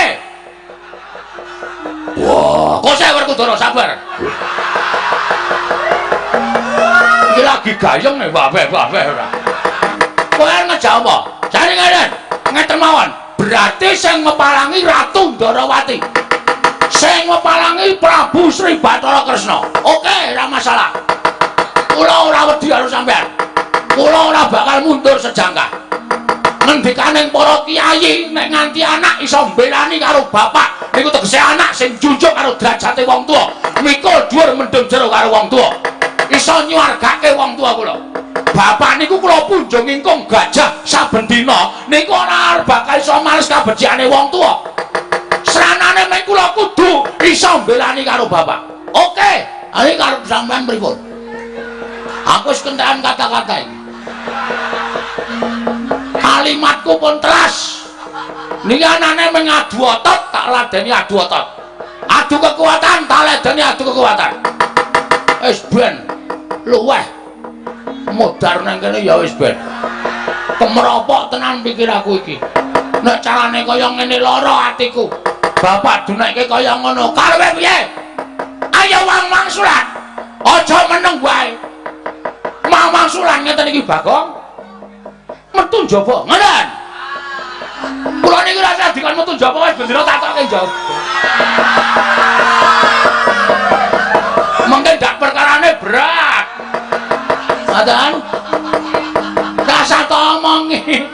Wah, kok saya Werkudara sabar. Iki lagi gayeng nih, babeh-babeh ora. Kowe ngejak apa? Jane ngene, ngeten mawon. Berarti sing mepalangi Ratu Ndorowati. Sing mepalangi Prabu Sri Bathara Kresna. Oke, ora masalah. Kula ora wedi karo sampean. Kula ora bakal mundur sejangkah. Ngendikaning para kiai nek nganti anak iso mbelani karo bapak niku tegese anak sing junjung karo derajate wong tuwa, mikul dhuwur mendem jero karo wong tuwa, iso nyuwargake wong tuwa kula. Bapak niku kula punjung ingkung gajah saben dina niku ora bakal iso males kabecikane wong tuwa. Sranane mek kula kudu iso mbelani karo bapak. Oke, ayo karo sampean pripun? Aku wis kentekan kata-kata iki. Kalimatku pun telas. Niki anane mengadu otot, tak ladeni adu otot. Adu kekuatan, tak ladeni adu kekuatan. Wis ben luweh modar nang kene ya wis ben. Kemropok tenan pikir aku iki. Nek carane kaya ngene lara atiku. Bapak dunekke kaya ngono. Karepe piye? Ayo wang mangsulan. Aja meneng wae. Mang mangsulan ngeten iki Bagong. Metu njaba. Ngoten. Kula niku rasa dikon metu njaba wis bendera tak tokke njaba. Mengke ndak perkarane berat. Ngoten. Rasa tak omongi.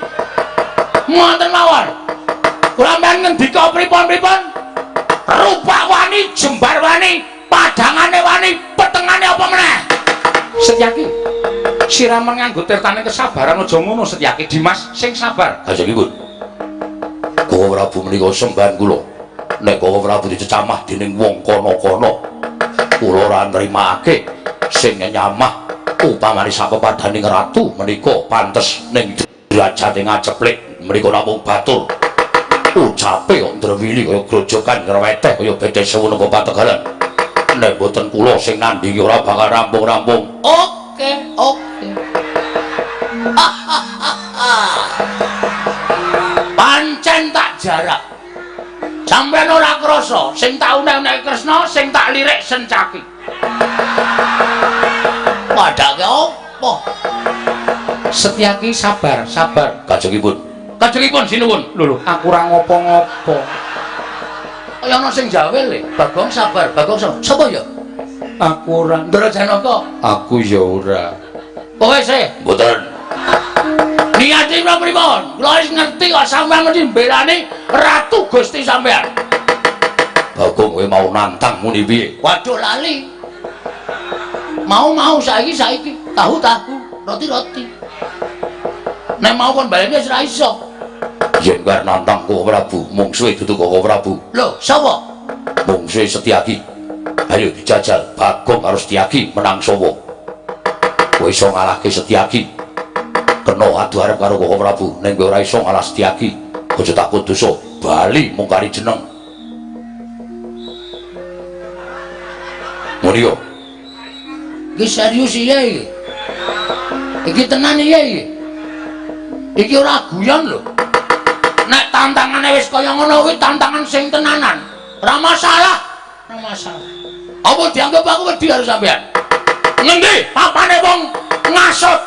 Ngoten mawon. Kula pripun? Rupa wani, jembar wani, padangane wani, petengane apa meneh? Setyaki, siraman nganggo tirtane kesabaran aja ngono Setyaki. Dimas sing sabar. Kajengipun. Koko Prabu menika sembahan kula. Nek Koko Prabu dicecamah dening wong kono-kono, kula ora nrimake sing nyamah upamane sapepadaning ratu menika pantes ning derajate ngaceplik menika namung batur. Ucape kok ndrewili kaya grojogan ngreweteh kaya bedhe sewu naga pategalan. Nek mboten kula sing nandhingi ora bakal rampung-rampung. Oke, oke. Pancen tak jarak. Sampeyan ora krasa, sing tak unek-unek Kresna, sing tak lirik Sencaki. Padake apa? Setyaki sabar, sabar. Kajengipun. Kajengipun sinuwun. Lho lho, aku ora ngopo-ngopo. Kaya ana sing jawel le. Bagong sabar, Bagong sabar. Sapa ya? Aku ora. Ndara Janaka. Aku ya ora. Kowe sih? Mboten. Niate kula pripun? Kula wis ngerti kok sampeyan mesti mbelani Ratu Gusti sampeyan. Bagong kowe mau nantang muni piye? Waduh lali. Mau-mau saiki saiki, tahu-tahu, roti-roti. Nek mau kon baleni wis ora iso. Yen kowe nantang Koko Prabu, mungsuhe dudu Koko Prabu. Lho, sapa? Mungsuhe Setyaki. Ayo dijajal Bagong karo Setyaki menang sapa? Kowe iso ngalahke Setyaki. Kena adu arep karo Koko Prabu, ning kowe ora iso ngalah Setyaki. Aja takut dosa, bali mung kari jeneng. Muni yo. Iki serius iya iki. Iki tenan iya iki. Iki ora guyon lho. Nek tantangane wis kaya ngono kuwi tantangan sing tenanan. Ora masalah, ora masalah. Apa dianggap aku wedi karo sampean? Ngendi papane wong ngasut?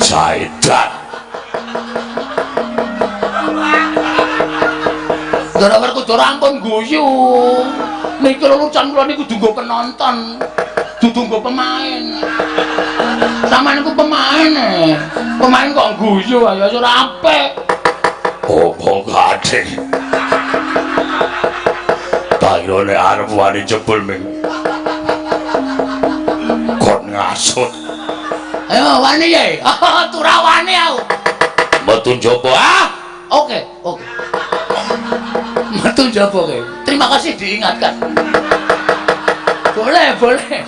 Jaidan. Ndara Werkudara ampun guyu. Niki lelucon kula niku kudu nggo penonton, dudu nggo pemain. Sampeyan niku pemain. Pemain kok guyu ayo ora apik. Opo kadhe. Tak kira nek arep wani jebul ming kon ngasut. Ayo wani ye. Tura wani aku. Metu njaba ah. Oke, oke. Metu njaba kowe. Terima kasih diingatkan. Boleh, boleh.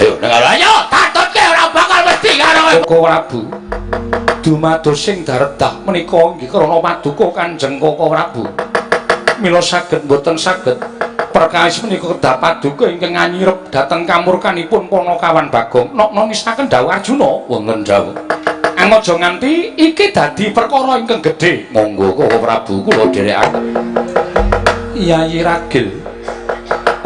Ayo nang ayo tatutke ora bakal wedi karo kowe. Koko Prabu. Dumados sing daredah menika nggih krana paduka Kanjeng Koko Prabu. Mila saged mboten saged perkawis menika kedah paduka ingkang nganyirep dhateng kamurkanipun Panakawan Bagong. Nok ngisaken dawuh Arjuna wonten dawuh. Angaja nganti iki dadi perkara ingkang gedhe. Monggo Koko Prabu kula dherekaken. Yayi Ragil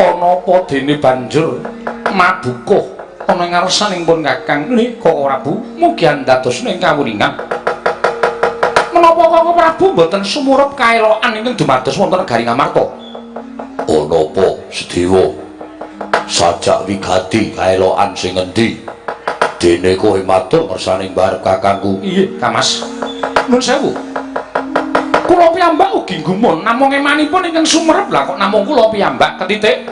ana apa dene banjur mabukuh ana ngarsaning pun Kakang nika Koko Prabu mugi andadosna ing kawuningan. Menapa Koko Prabu mboten sumurep kaelokan ingkang dumados wonten negari Ngamarta? Ana apa Sedewa? Sajak wigati kaelokan sing endi? Dene kowe matur ngersaning mbarep kakangku. Iya, Kamas. Nuwun sewu. Kula piyambak ugi gumun namung emanipun ingkang sumerep lah kok namung kula piyambak ketitik.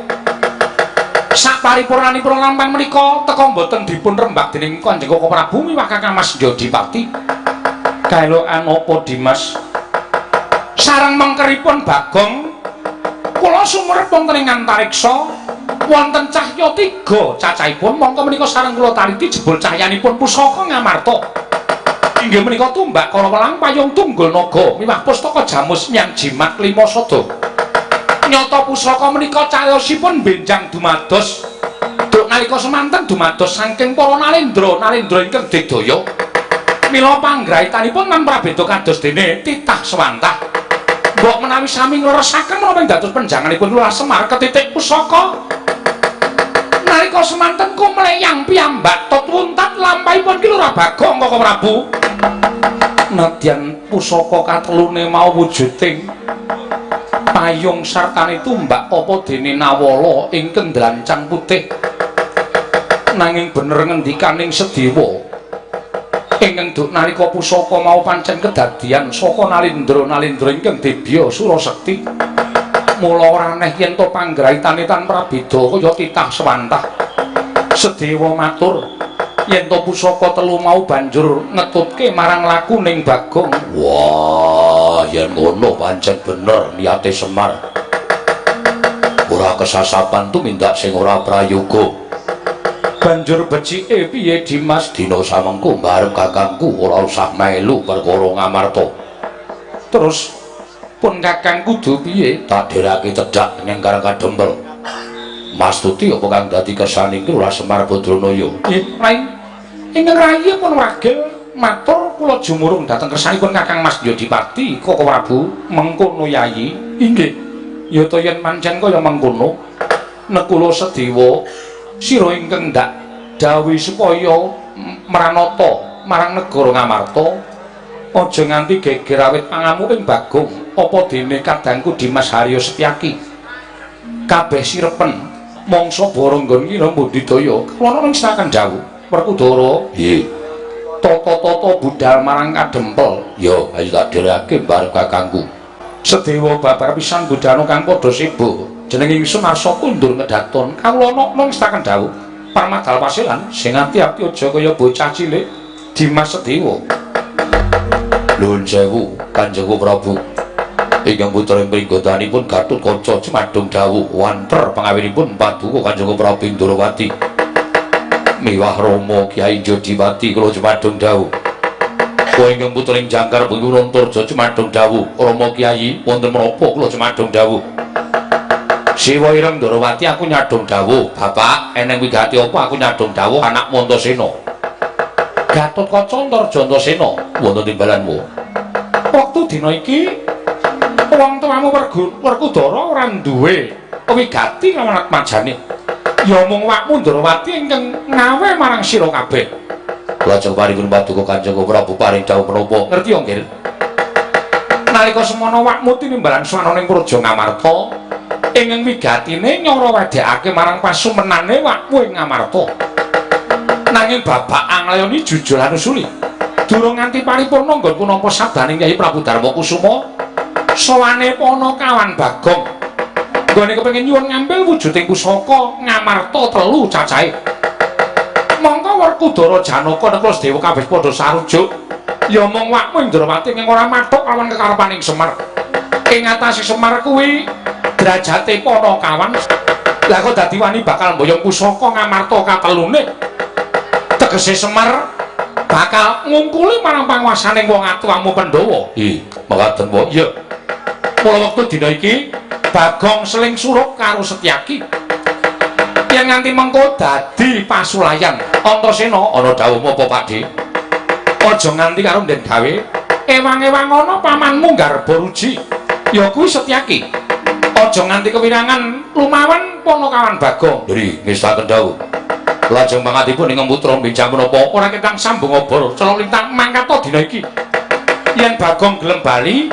Saparipurnanipun lampah menika teka mboten dipun rembak dening Kanjeng Koko Prabu miwah Kakang Mas Jodipati. Kaelokan apa Dimas? Sareng mengkeripun Bagong kula sumerep wonten ing antariksa wonten cahya tiga cacahipun mongko menika sareng kula taliti jebul cahyanipun pusaka Ngamarta. Inggih menika tumbak kala welang payung tunggul naga miwah pustaka jamus nyang jimat lima sada. Nyata pusaka menika cayosipun benjang dumados duk nalika semanten dumados saking para nalendra nalendra ingkang digdaya. Mila panggrahitanipun lan prabeda kados dene titah sewantah. Mbok menawi sami ngleresaken menapa ing dados penjanganipun Lurah Semar ketitik pusaka nalika semanten kumleyang piyambak tut wuntat lampahipun Ki Lurah Bagong Koko Prabu. Nadyan pusaka katelune mau wujuding payung sartane tumbak apa dene nawala ingkang dlancang putih. Nanging bener ngendikaning Sedewa, Ingkang duk nalika pusaka mau pancen kedadian saka nalindra-nalindra ingkang dibya Surasekti. Mula ora aneh yen to panggraitane tan prabeda kaya titah sewantah. Sedewa matur yen to pusaka telu mau banjur ngetutke marang lakuning Bagong. Wah, yen ngono pancen bener niate Semar. Ora kesasapan tumindak sing ora prayoga. Banjur becike piye Dimas? Dina samengko mbarep kakangku ora usah melu perkara Ngamarta. Terus pun kakang kudu piye? Tak dherake cedhak ning Karang Kadempel. Mas Tuti apa kang dadi kersane iki ora Semar Badranaya? Nggih, Rai. Ingkang rayi pun wagil matur kula jumurung dhateng kersanipun Kakang Mas Yodipati Koko Prabu mengkono Yayi. Inggih. Ya ta yen pancen kaya mengkono nekula sedewa sira ingkang ndak dawuhi supaya mranata marang negara Ngamarta aja nganti geger awit pangamuking Bagong apa dene kadangku Dimas Haryo Setyaki kabeh sirepen mangsa bara nggon ngira mbudidaya kula ing setakan dawuh Werkudara. Nggih. Tata-tata budal marang Kadempel. Ya ayo tak dherake mbarep kakangku. Sedewa babar pisan budhana kang padha sibuk. Jeneng ingsun arsa kundur ngedaton kawula nokno ngestaken dawuh parmadal pasilan sing ati-ati aja kaya bocah cilik Dimas Sedewa. Nuwun sewu Kanjeng Prabu. Ingkang putra pringgotanipun Gatotkaca jumadung dawuh wanter pangawinipun paduka Kanjeng Prabu Ndrawati. Miwah Rama Kyai Jodipati kula jumadung dawuh. Kula ingkang putra ing Jangkar Bengi Antarja jumadung dawuh. Rama Kyai wonten menapa kula jumadung dawuh. Siwa Ireng Ndrawati aku nyadong dawuh. Bapak eneng wigati apa aku nyadong dawuh anakmu Antasena. Gatotkaca Antarja Antasena wonten timbalanmu. Wektu dina iki wong tuamu Werkudara ora duwe wigati lawan atmajane. Ya mung wakmu Ndrawati ingkang ngawe marang sira kabeh. Lajeng paripun paduka Kanjeng Prabu paring dawuh menapa? Ngerti ya, Nggir? Nalika semono wakmu tinimbalan swana ning Praja Ngamarta, ingkang wigatine nyara wedhekake marang pasumenane wakmu ing Ngamarta. Nanging babak anglayoni jujur anusuli. Durung nganti paripurna nggonku nampa sabdaning Kyai Prabu Darma Kusuma, sowane Panakawan Bagong. Nggone kepengin nyuwun ngambil wujuding pusaka Ngamarta telu cacahe. Mongko Werkudara Janaka Nekula Sedewa kabeh padha sarujuk. Ya mung wakmu Indrawati ing ora mathuk lawan kekarepaning Semar. Ing atase Semar kuwi derajate Panakawan. Lah kok dadi wani bakal mboyong pusaka Ngamarta katelune. Tegese Semar bakal ngungkuli marang panguwasaning wong atuwamu Pandhawa. Ih, mekaten wae. Iya. Mula wektu dina iki Bagong seling surup karo Setyaki. Yen nganti mengko dadi pasulayan Antasena ana dawuhmu apa Pakdhe? Aja nganti karo Nden gawe ewang-ewang ana pamanmu Garba Ruji. Ya kuwi Setyaki. Aja nganti kewirangan lumawan Panakawan Bagong. Nggih, ngestaken dawuh. Lajeng pangatipun ingkang putra benjang menapa ora ketang sambung obor celok lintang mangkata dina iki. Yen Bagong gelem bali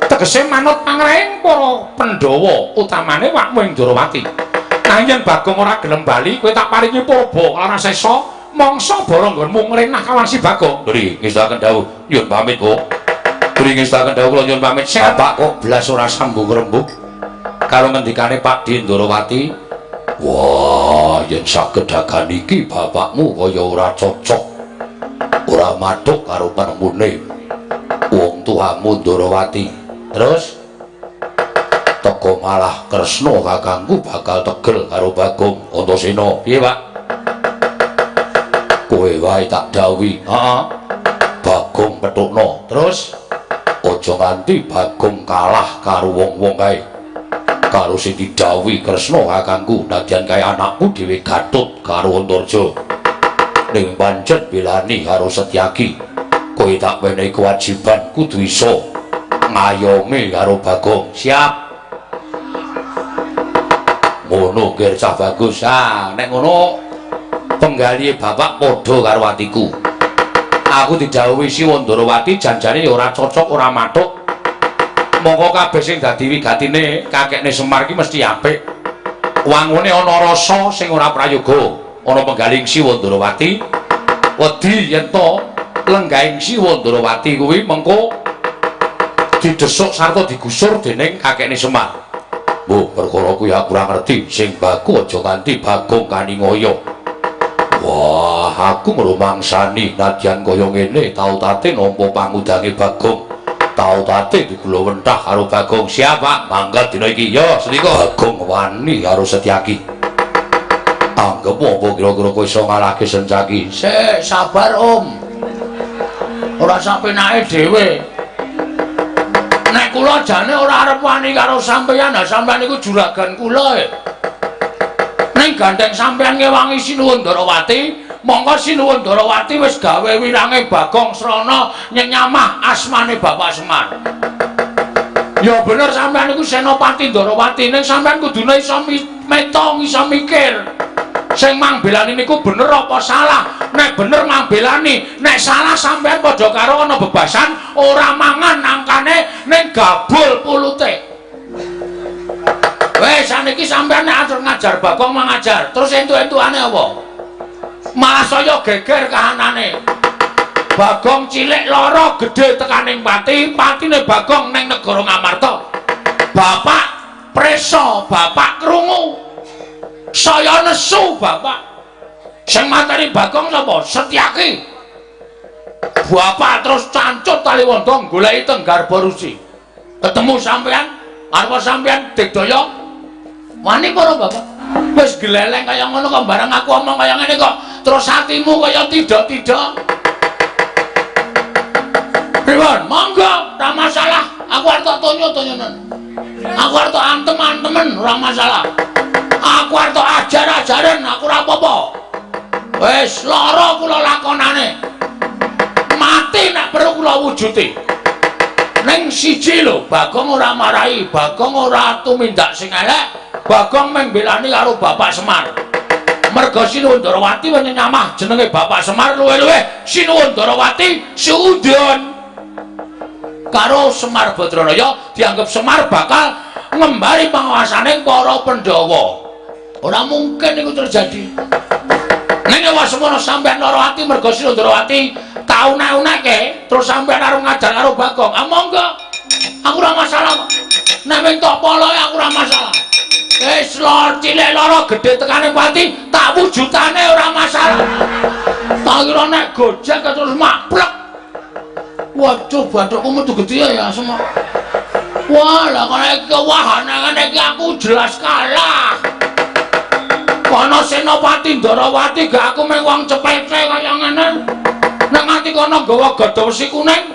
tegese manut pangrehing para Pandhawa utamane wakmu ing Ndrawati. Nanging yen Bagong ora gelem bali kowe tak paringi purba lan sesa mangsa bara nggonmu ngrenah kawan si Bagong. Nggih, ngestaken dawuh. Nyuwun pamit, Bu. Nggih, ngestaken dawuh kula nyuwun pamit. Bapak kok blas ora sambung rembug karo ngendikane Pakdhe Ndrawati. Wah, yen saged dagan iki bapakmu kaya ora cocok. Ora mathuk karo panemune wong tuamu Ndrawati. Terus teko malah Kresna kakangku bakal tegel karo Bagong Antasena. Piye, Pak? Kowe wae tak dawuhi. Heeh. Bagong pethukna. Terus aja nganti Bagong kalah karo wong-wong kae. Karo sing didhawuhi Kresna kakangku nadyan kae anakku dhewe Gatut karo Antarja. Ning pancen belani karo Setyaki. Kowe tak wenehi kewajiban kudu iso ngayomi karo Bagong. Siap. Ngono ger cah bagus. Ah, nek ngono penggalihe bapak padha karo atiku. Aku didhawuhi Siwa Ndrawati janjane ya ora cocok ora mathuk. Mongko kabeh sing dadi wigatine kakekne Semar iki mesti apik. Wangune ana rasa sing ora prayoga. Ana penggaling Siwa Ndrawati wedi yen to Lenggahing Siwa Ndarawati kuwi mengko didesuk sarta digusur dening kakekne Semar. Mbuh, perkara kuwi aku ora ngerti. Sing baku aja nganti Bagong kaningaya. Wah, aku ngrumangsani nadyan kaya ngene tau tate nampa pangudange Bagong. Tau tate digula wentah karo Bagong. Siap, Pak. Mangga dina iki. Ya, sendika. Bagong wani karo Setyaki. Anggep apa kira-kira kowe iso ngalahke Sencaki? Sik, sabar, Om. Ora sapenake dhewe. Nek kula jane ora arep wani karo sampeyan, ha sampeyan iku juragan kula e. Ning gandeng sampeyan ngewangi Sinuwun Ndarawati, mongko Sinuwun Ndarawati wis gawe wirange Bagong Srana nyenyamah asmane Bapak Semar. Ya bener sampeyan iku Senopati Ndarawati, ning sampeyan kudune iso metong, iso mikir. Sing mangbelani niku bener apa salah? Nek bener mangbelani, nek salah sampeyan padha karo ana bebasan ora mangan nangkane ning gabul pulute. Wes saniki sampeyan nek atur ngajar Bagong mangajar, terus entuk-entukane apa? Malah saya geger kahanane. Bagong cilik lara gedhe tekaning pati, patine Bagong ning negara Ngamarta. Bapak preso, bapak krungu. Saya nesu bapak. Sing mateni Bagong sapa? Setyaki. Bapak terus cancut Taliwondo goleki teng Garba Rusi. Ketemu sampean, arep sampean digdaya. Wani para bapak. Wis gleleng kaya ngono kok bareng aku omong kaya ngene kok terus hatimu kaya tidak-tidak. Pripun? Monggo, ora masalah. Aku arep tok tonyo-tonyonen. Aku arep tok antem-antemen, ora masalah. Aku arep tok ajar-ajaren, aku ora apa-apa. Wis lara kula lakonane. Mati nek perlu kula wujuti. Ning siji lho, Bagong ora marahi, Bagong ora tumindak sing elek, Bagong mung mbelani karo Bapak Semar. Merga Sinuwun Ndarawati wis nyamah jenenge Bapak Semar luwih-luwih Sinuwun Ndarawati suudon karo Semar Badranaya dianggep Semar bakal ngembari panguasane para Pandhawa. Ora mungkin iku terjadi. Ning semono sampeyan lara ati merga Sinuwun Ndarawati tau unek-uneke terus sampeyan arep ngajar karo Bagong. Ah monggo. Aku ora masalah. Nek mung tok poloe aku ora masalah. Wis lor cilik lara gedhe tekane pati tak wujudane ora masalah. Tak kira nek gojek terus maplek. Waduh bathukku metu gedhe ya semua. Wah, lah kok iki wahana ngene iki aku jelas kalah. Kono Senopati Ndarawati gak aku mung wong cepete kaya ngene. Nek nganti kono nggawa gada wesi kuning,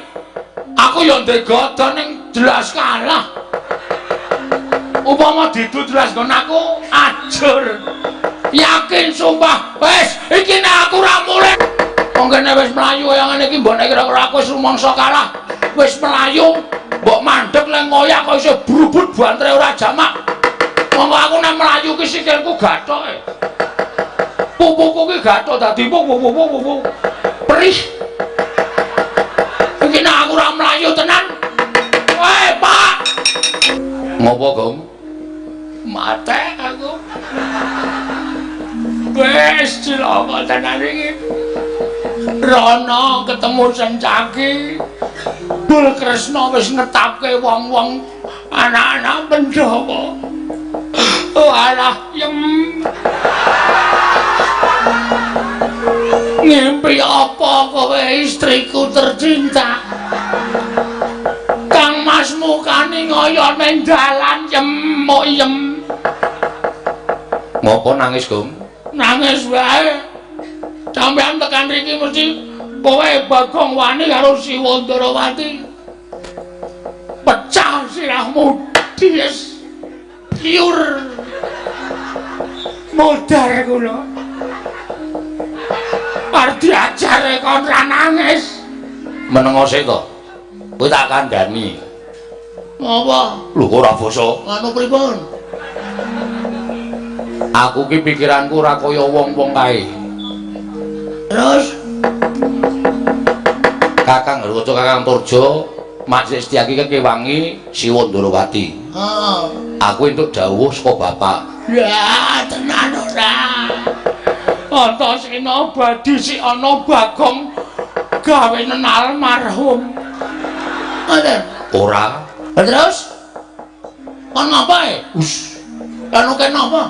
aku ya ndek gada ning jelas kalah. Upama didu jelas nggon aku ajur. Yakin sumpah, wis iki nek aku ora mulih. Wong kene wis mlayu kaya ngene iki mbok nek kira-kira aku wis rumangsa kalah. Wis mlayu, mbok mandeg le ngoyak kok iso brubut bantre ora jamak. Monggo aku nek mlayu ki sikilku gathoke. Pupuku ki gathok dadi pupu. Perih. Iki nek aku ora mlayu tenan. Weh, Pak. Ngopo, Gong? Mate aku. Wis cilaka tenan iki. Rono ketemu Sencaki. Bul Kresna wis netapke wong-wong anak-anak Pandhawa. Walah, yem. Ngimpi apa kowe istriku tercinta? Kang Mas mukane ngoyo ning dalan yem yem. Ngopo nangis, Gong? Nangis wae. Sampeyan tekan riki mesti kowe Bagong wani karo Siwa Ndarawati. Pecah sirahmu dies. Liur. Modar kula. Arep diajare kon ra nangis. Menengo sik to. Kowe tak kandhani. Apa? Lho kok ora basa? Anu pripun? Aku ki pikiranku ora kaya wong-wong kae. Terus Kakang Garwaca Kakang Turjo Mak Setyaki kan kewangi Siwa Ndarawati. Heeh. Aku entuk dawuh saka bapak. Ya tenan ora. Antasena badi si ana Bagong Gawe almarhum. Ngoten. Ora. Terus kon ngapa e? Us. Lan oke napa?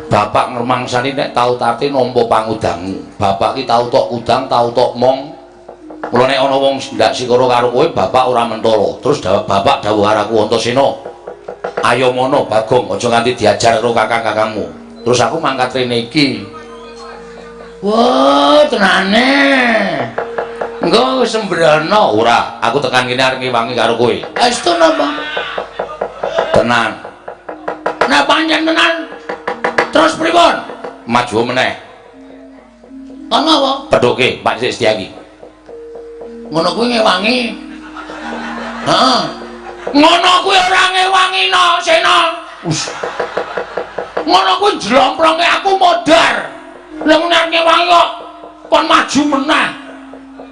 Bapak ngremangsani nek tau tate nampa pangudangmu. Bapak ki tau tok udang, tau tok mong. Mula nek ana wong ndak sikara karo kowe, bapak ora mentala. Terus bapak dawuh karo aku Antasena, ayo mono Bagong, aja nganti diajar karo kakang-kakangmu. Terus aku mangkat rene iki. Wah, tenane. Engko sembrono. Ora, aku tekan kene arep ngewangi karo kowe. Estu napa? Tenan. Nek pancen tenan, terus pripun? Maju meneh. Kon apa? Pedhoke Pak Setyaki. Ngono kuwi ngewangi. Heeh. Ngono kuwi ora ngewangi no, Sena. Us. Ngono kuwi jlomprongke aku modar. Lah nek ngewangi kok kon maju meneh.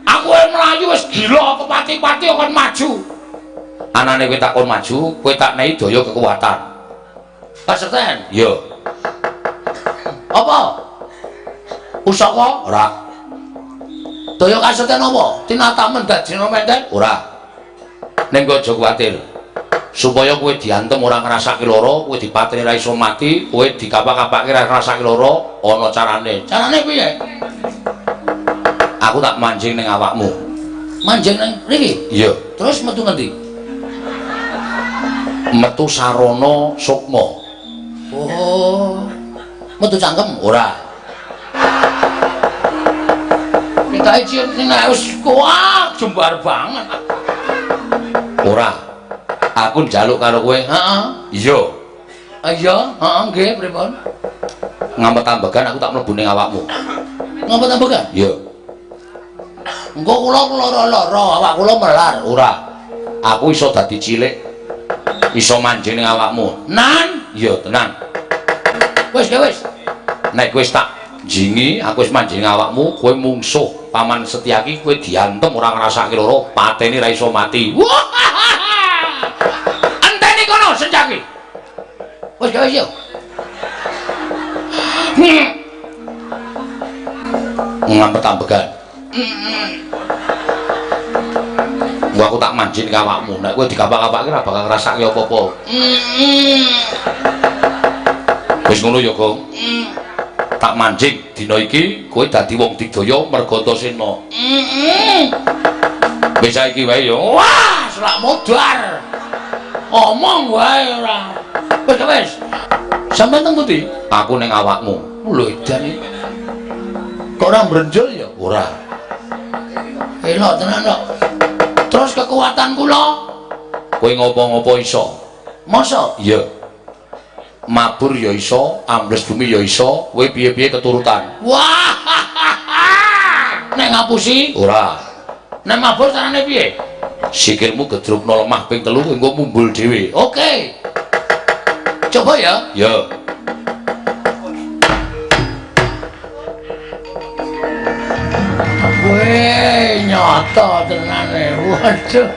Aku mlayu wis gila kepati-pati kon maju. Anane kowe tak kon maju, kowe tak nehi daya kekuatan. Kaserten? Iya. Apa? Pusaka? Ora. Daya kaserten apa? Tinatamen dadi menten? Ora. Ning aja kuwatir. Supaya kowe diantem ora ngrasake lara, kowe dipateni ra iso mati, kowe dikapak-kapake ra ngrasake lara, ana carane. Carane piye? Aku tak manjing ning awakmu. Manjing ning mriki? Iya. Terus metu ngendi? Metu sarana sukma. Oh. Metu cangkem? Ora. Kita cium nek wis kuat jembar banget. Ora. Aku njaluk karo kowe. Heeh. Iya. Iya, heeh nggih pripun? Ngampet ambegan aku tak mlebu ning awakmu. Ngampet ambegan? Iya. Engko kula lara-lara, awak kula melar. Ora. Aku iso dadi cilik. Iso manjing ning awakmu. Nan? Iya, tenan. Wis, wis. Nek wis tak jingi, aku wis manjing awakmu, kowe mungsuh Paman Setyaki, kowe diantem ora ngrasake lara, pateni ra iso mati. Wah! Enteni kono Setyaki. Wis, wis yo. Ngampet ambegan. Aku tak manjing ke awakmu. Nek kowe dikapak-kapake ora bakal ngrasake apa-apa. Wis ngono ya, Gong. Tak manjing dina iki kowe dadi wong digdaya merga Antasena. Wis saiki wae ya. Wah, selak modar. Omong wae ora. Wis wis. Sampeyan teng pundi? Aku ning awakmu. Lho edan iki. Kok ora mbrenjul ya? Ora. Elok tenan kok. Terus kekuatan kula? Kowe ngopo-ngopo iso. Masa? Iya. Mabur ya iso, ambles bumi ya iso, kowe piye-piye keturutan. Wah. Nek ngapusi? Ora. Nek mabur carane piye? Sikilmu gedrukno lemah ping 3 engko mumbul dhewe. Oke. Coba ya. Ya. Weh, nyata tenane. Waduh.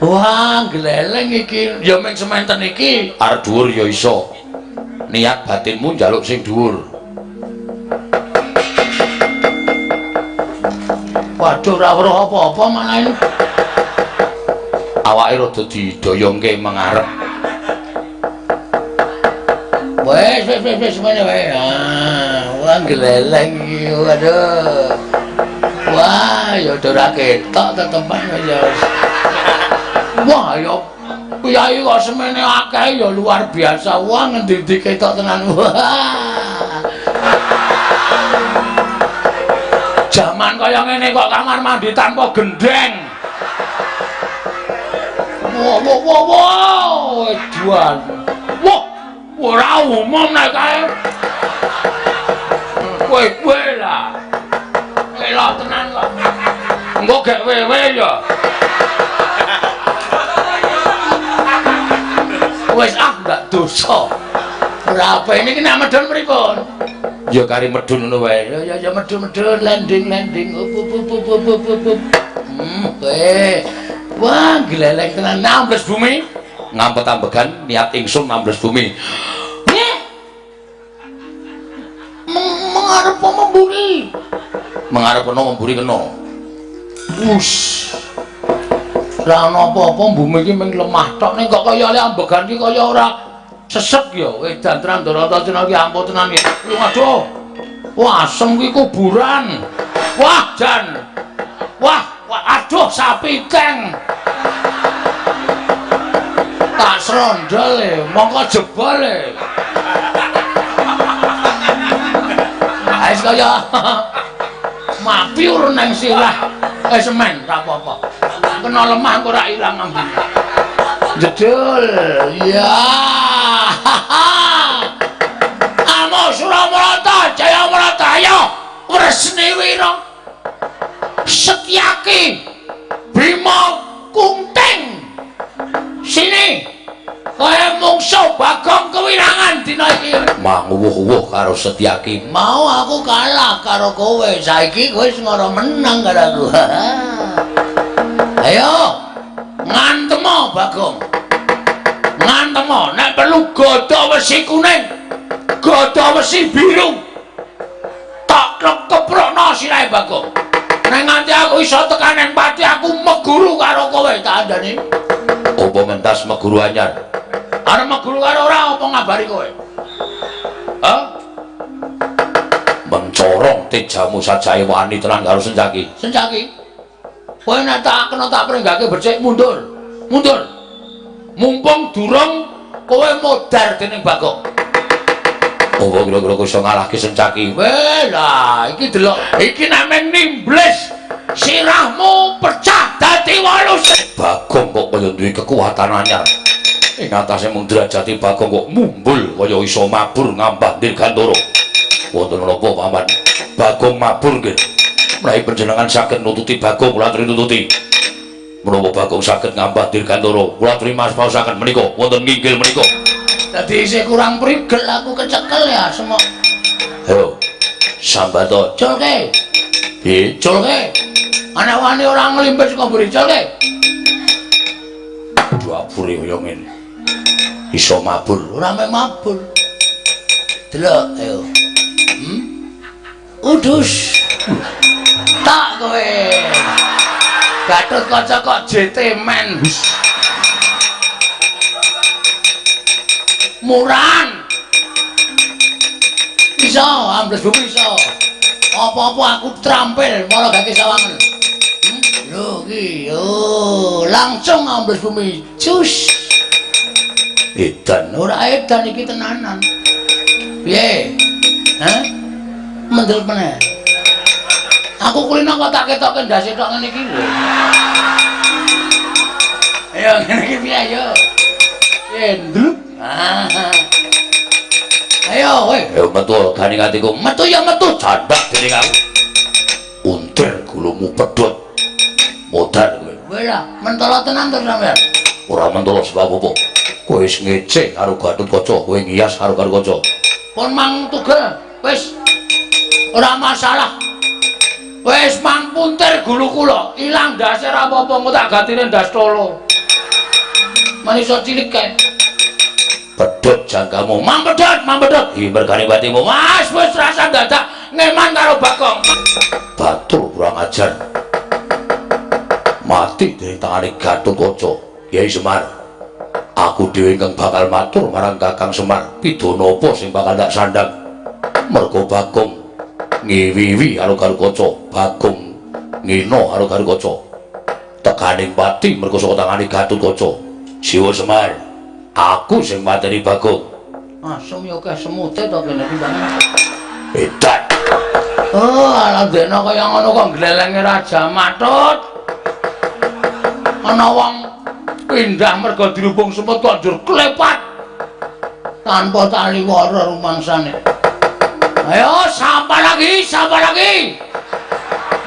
Wah, gleleng iki. Ya ming sementen iki. Arep dhuwur ya iso. Niat batinmu njaluk sing dhuwur. Waduh, ora weruh apa-apa malah. Awake rada didoyongke mengarep. Wes, wes, wes, wes, semene wae. Ah, wah gleleng iki. Waduh. Wah, ya ora ketok tetepan ya. Wah, ya piyai kok semene akeh ya luar biasa. Wah, ngendi-endi ketok tenan. Wah. Jaman kaya ngene kok kamar mandi tanpa gendeng. Wah, wah, wah, wah, edan. Wah, ora umum nek kae. Kowe-kowe lah. Elok tenan kok. Engko gek wewe ya. Wis ah ndak dosa. Ora apa ini nek medhun pripun? Ya kari medhun ngono wae. Ya ya ya medhun-medhun landing-landing. Up up up up up up. Kowe. Wah, gleleng tenan ambles bumi. Ngampet ambegan niat ingsun ambles bumi. Nggih. Mengarep apa mburi? Mengarep kena mburi kena. Us. Ora ana apa-apa bumi iki mung lemah tok ning kok kaya le ambegan iki kaya ora sesek ya. Edan tenan Ndorata Cina iki ampuh tenan iki. Aduh. Wah, asem iki kuburan. Wah, jan. Wah, wah, aduh sapi keng. Tak srondol e, mongko jebol e. Wis kaya mapiur nang sirah. Semen ra apa-apa. Kena lemah kok ora ilang ambune. Jedul. Ya. Amo Suramarata, Jayamarata, ayo Wresni Wira. Setyaki Bima Kunting. Sini. Kaya mungsuh Bagong kewirangan dina iki. Manguwuh-wuh karo Setyaki. Mau aku kalah karo kowe, saiki kowe wis ngoro menang karo aku. Ayo ngantemo Bagong. Ngantemo nek perlu gada wesi kuning, gada wesi biru. Tak keprokno sirahe Bagong. Nek nganti aku iso tekan nang pati aku meguru karo kowe tak andani. Apa mentas meguru anyar? Arep meguru karo ora apa ngabari kowe? Hah? Mencorong tejamu sajae wani tenan karo Sencaki. Sencaki. Kowe nek tak kena tak pringgake becik mundur. Mundur. Mumpung durung kowe modar dening Bagong. Apa kira-kira kowe iso ngalahke Sencaki? Weh lah, iki delok, iki nek meng nimblis sirahmu pecah dadi 8. Bagong kok kaya duwe kekuatan anyar. Ing atase mung derajate Bagong kok mumbul kaya iso mabur ngambah Dirgantara. Wonten menapa paman? Bagong mabur nggih. Menawi panjenengan saged nututi Bagong kula aturi nututi. Menapa Bagong saged ngambah Dirgantara? Kula aturi maosaken menika wonten nginggil menika. Dadi isih kurang prigel aku kecekel ya semok. Ayo sambato. Culke. Piye? Culke. Ana wani ora nglimpis kok mburi culke. Dapure kaya ngene. Iso mabur. Ora mek mabur. Delok ayo. Udus. Tak kowe. Gatot Kaca kok JT men. Muran. Iso ambles bumi iso. Apa-apa aku terampil malah gak kesawangan. Lho iki yo langsung ambles bumi. Cus. Edan ora edan iki tenanan. Piye? Hah? Mendel meneh. Aku kulino kok tak ketoke ndase tok ngene iki lho. Ayo ngene iki piye ayo. Piye ndluk? Ayo kowe. Ayo metu ganing atiku. Metu ya metu candak dening aku. Untir gulumu pedhot. Modar kowe. Kowe lah mentolo tenan to sampean. Ora mentolo sebab apa? Kowe wis ngece karo Gatot Kaca, kowe ngiyas karo Gatot Kaca. Pun mang tugel wis ora masalah. Wis mang puntir gulu kula, ilang ndase ora apa-apa, engko tak gatine ndas tolo. Manisa cilik kae. Pedhot jangkamu. Mang pedhot, mang pedhot. Iki mergane batimu. Mas wis rasa dadak ngeman karo Bagong. Batur kurang ajar. Mati dening tangane Gatot Kaca. Kyai Semar. Aku dhewe ingkang bakal matur marang Kakang Semar. Pidana apa sing bakal tak sandhang? Mergo Bagong ngiwiwi karo Gatot Kaca, Bagong ngina karo Gatot Kaca. Tekaning pati mergo saka tangane Gatot Kaca. Siwa Semar, aku sing mateni Bagong. Asem ya akeh semute to kene iki banget. Edan. Oh, ala dene kaya ngono kok glelenge Raja Matut. Ana wong pindah mergo dirubung semut kok njur klepat. Tanpa tali wara rumangsane. Ayo sapa lagi, sapa lagi.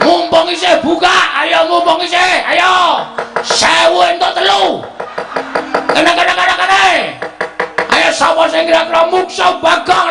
Mumpung isih buka, ayo mumpung isih, ayo. 1000 entuk 3. Kene kene kene kene. Ayo sapa sing kira-kira muksa Bagong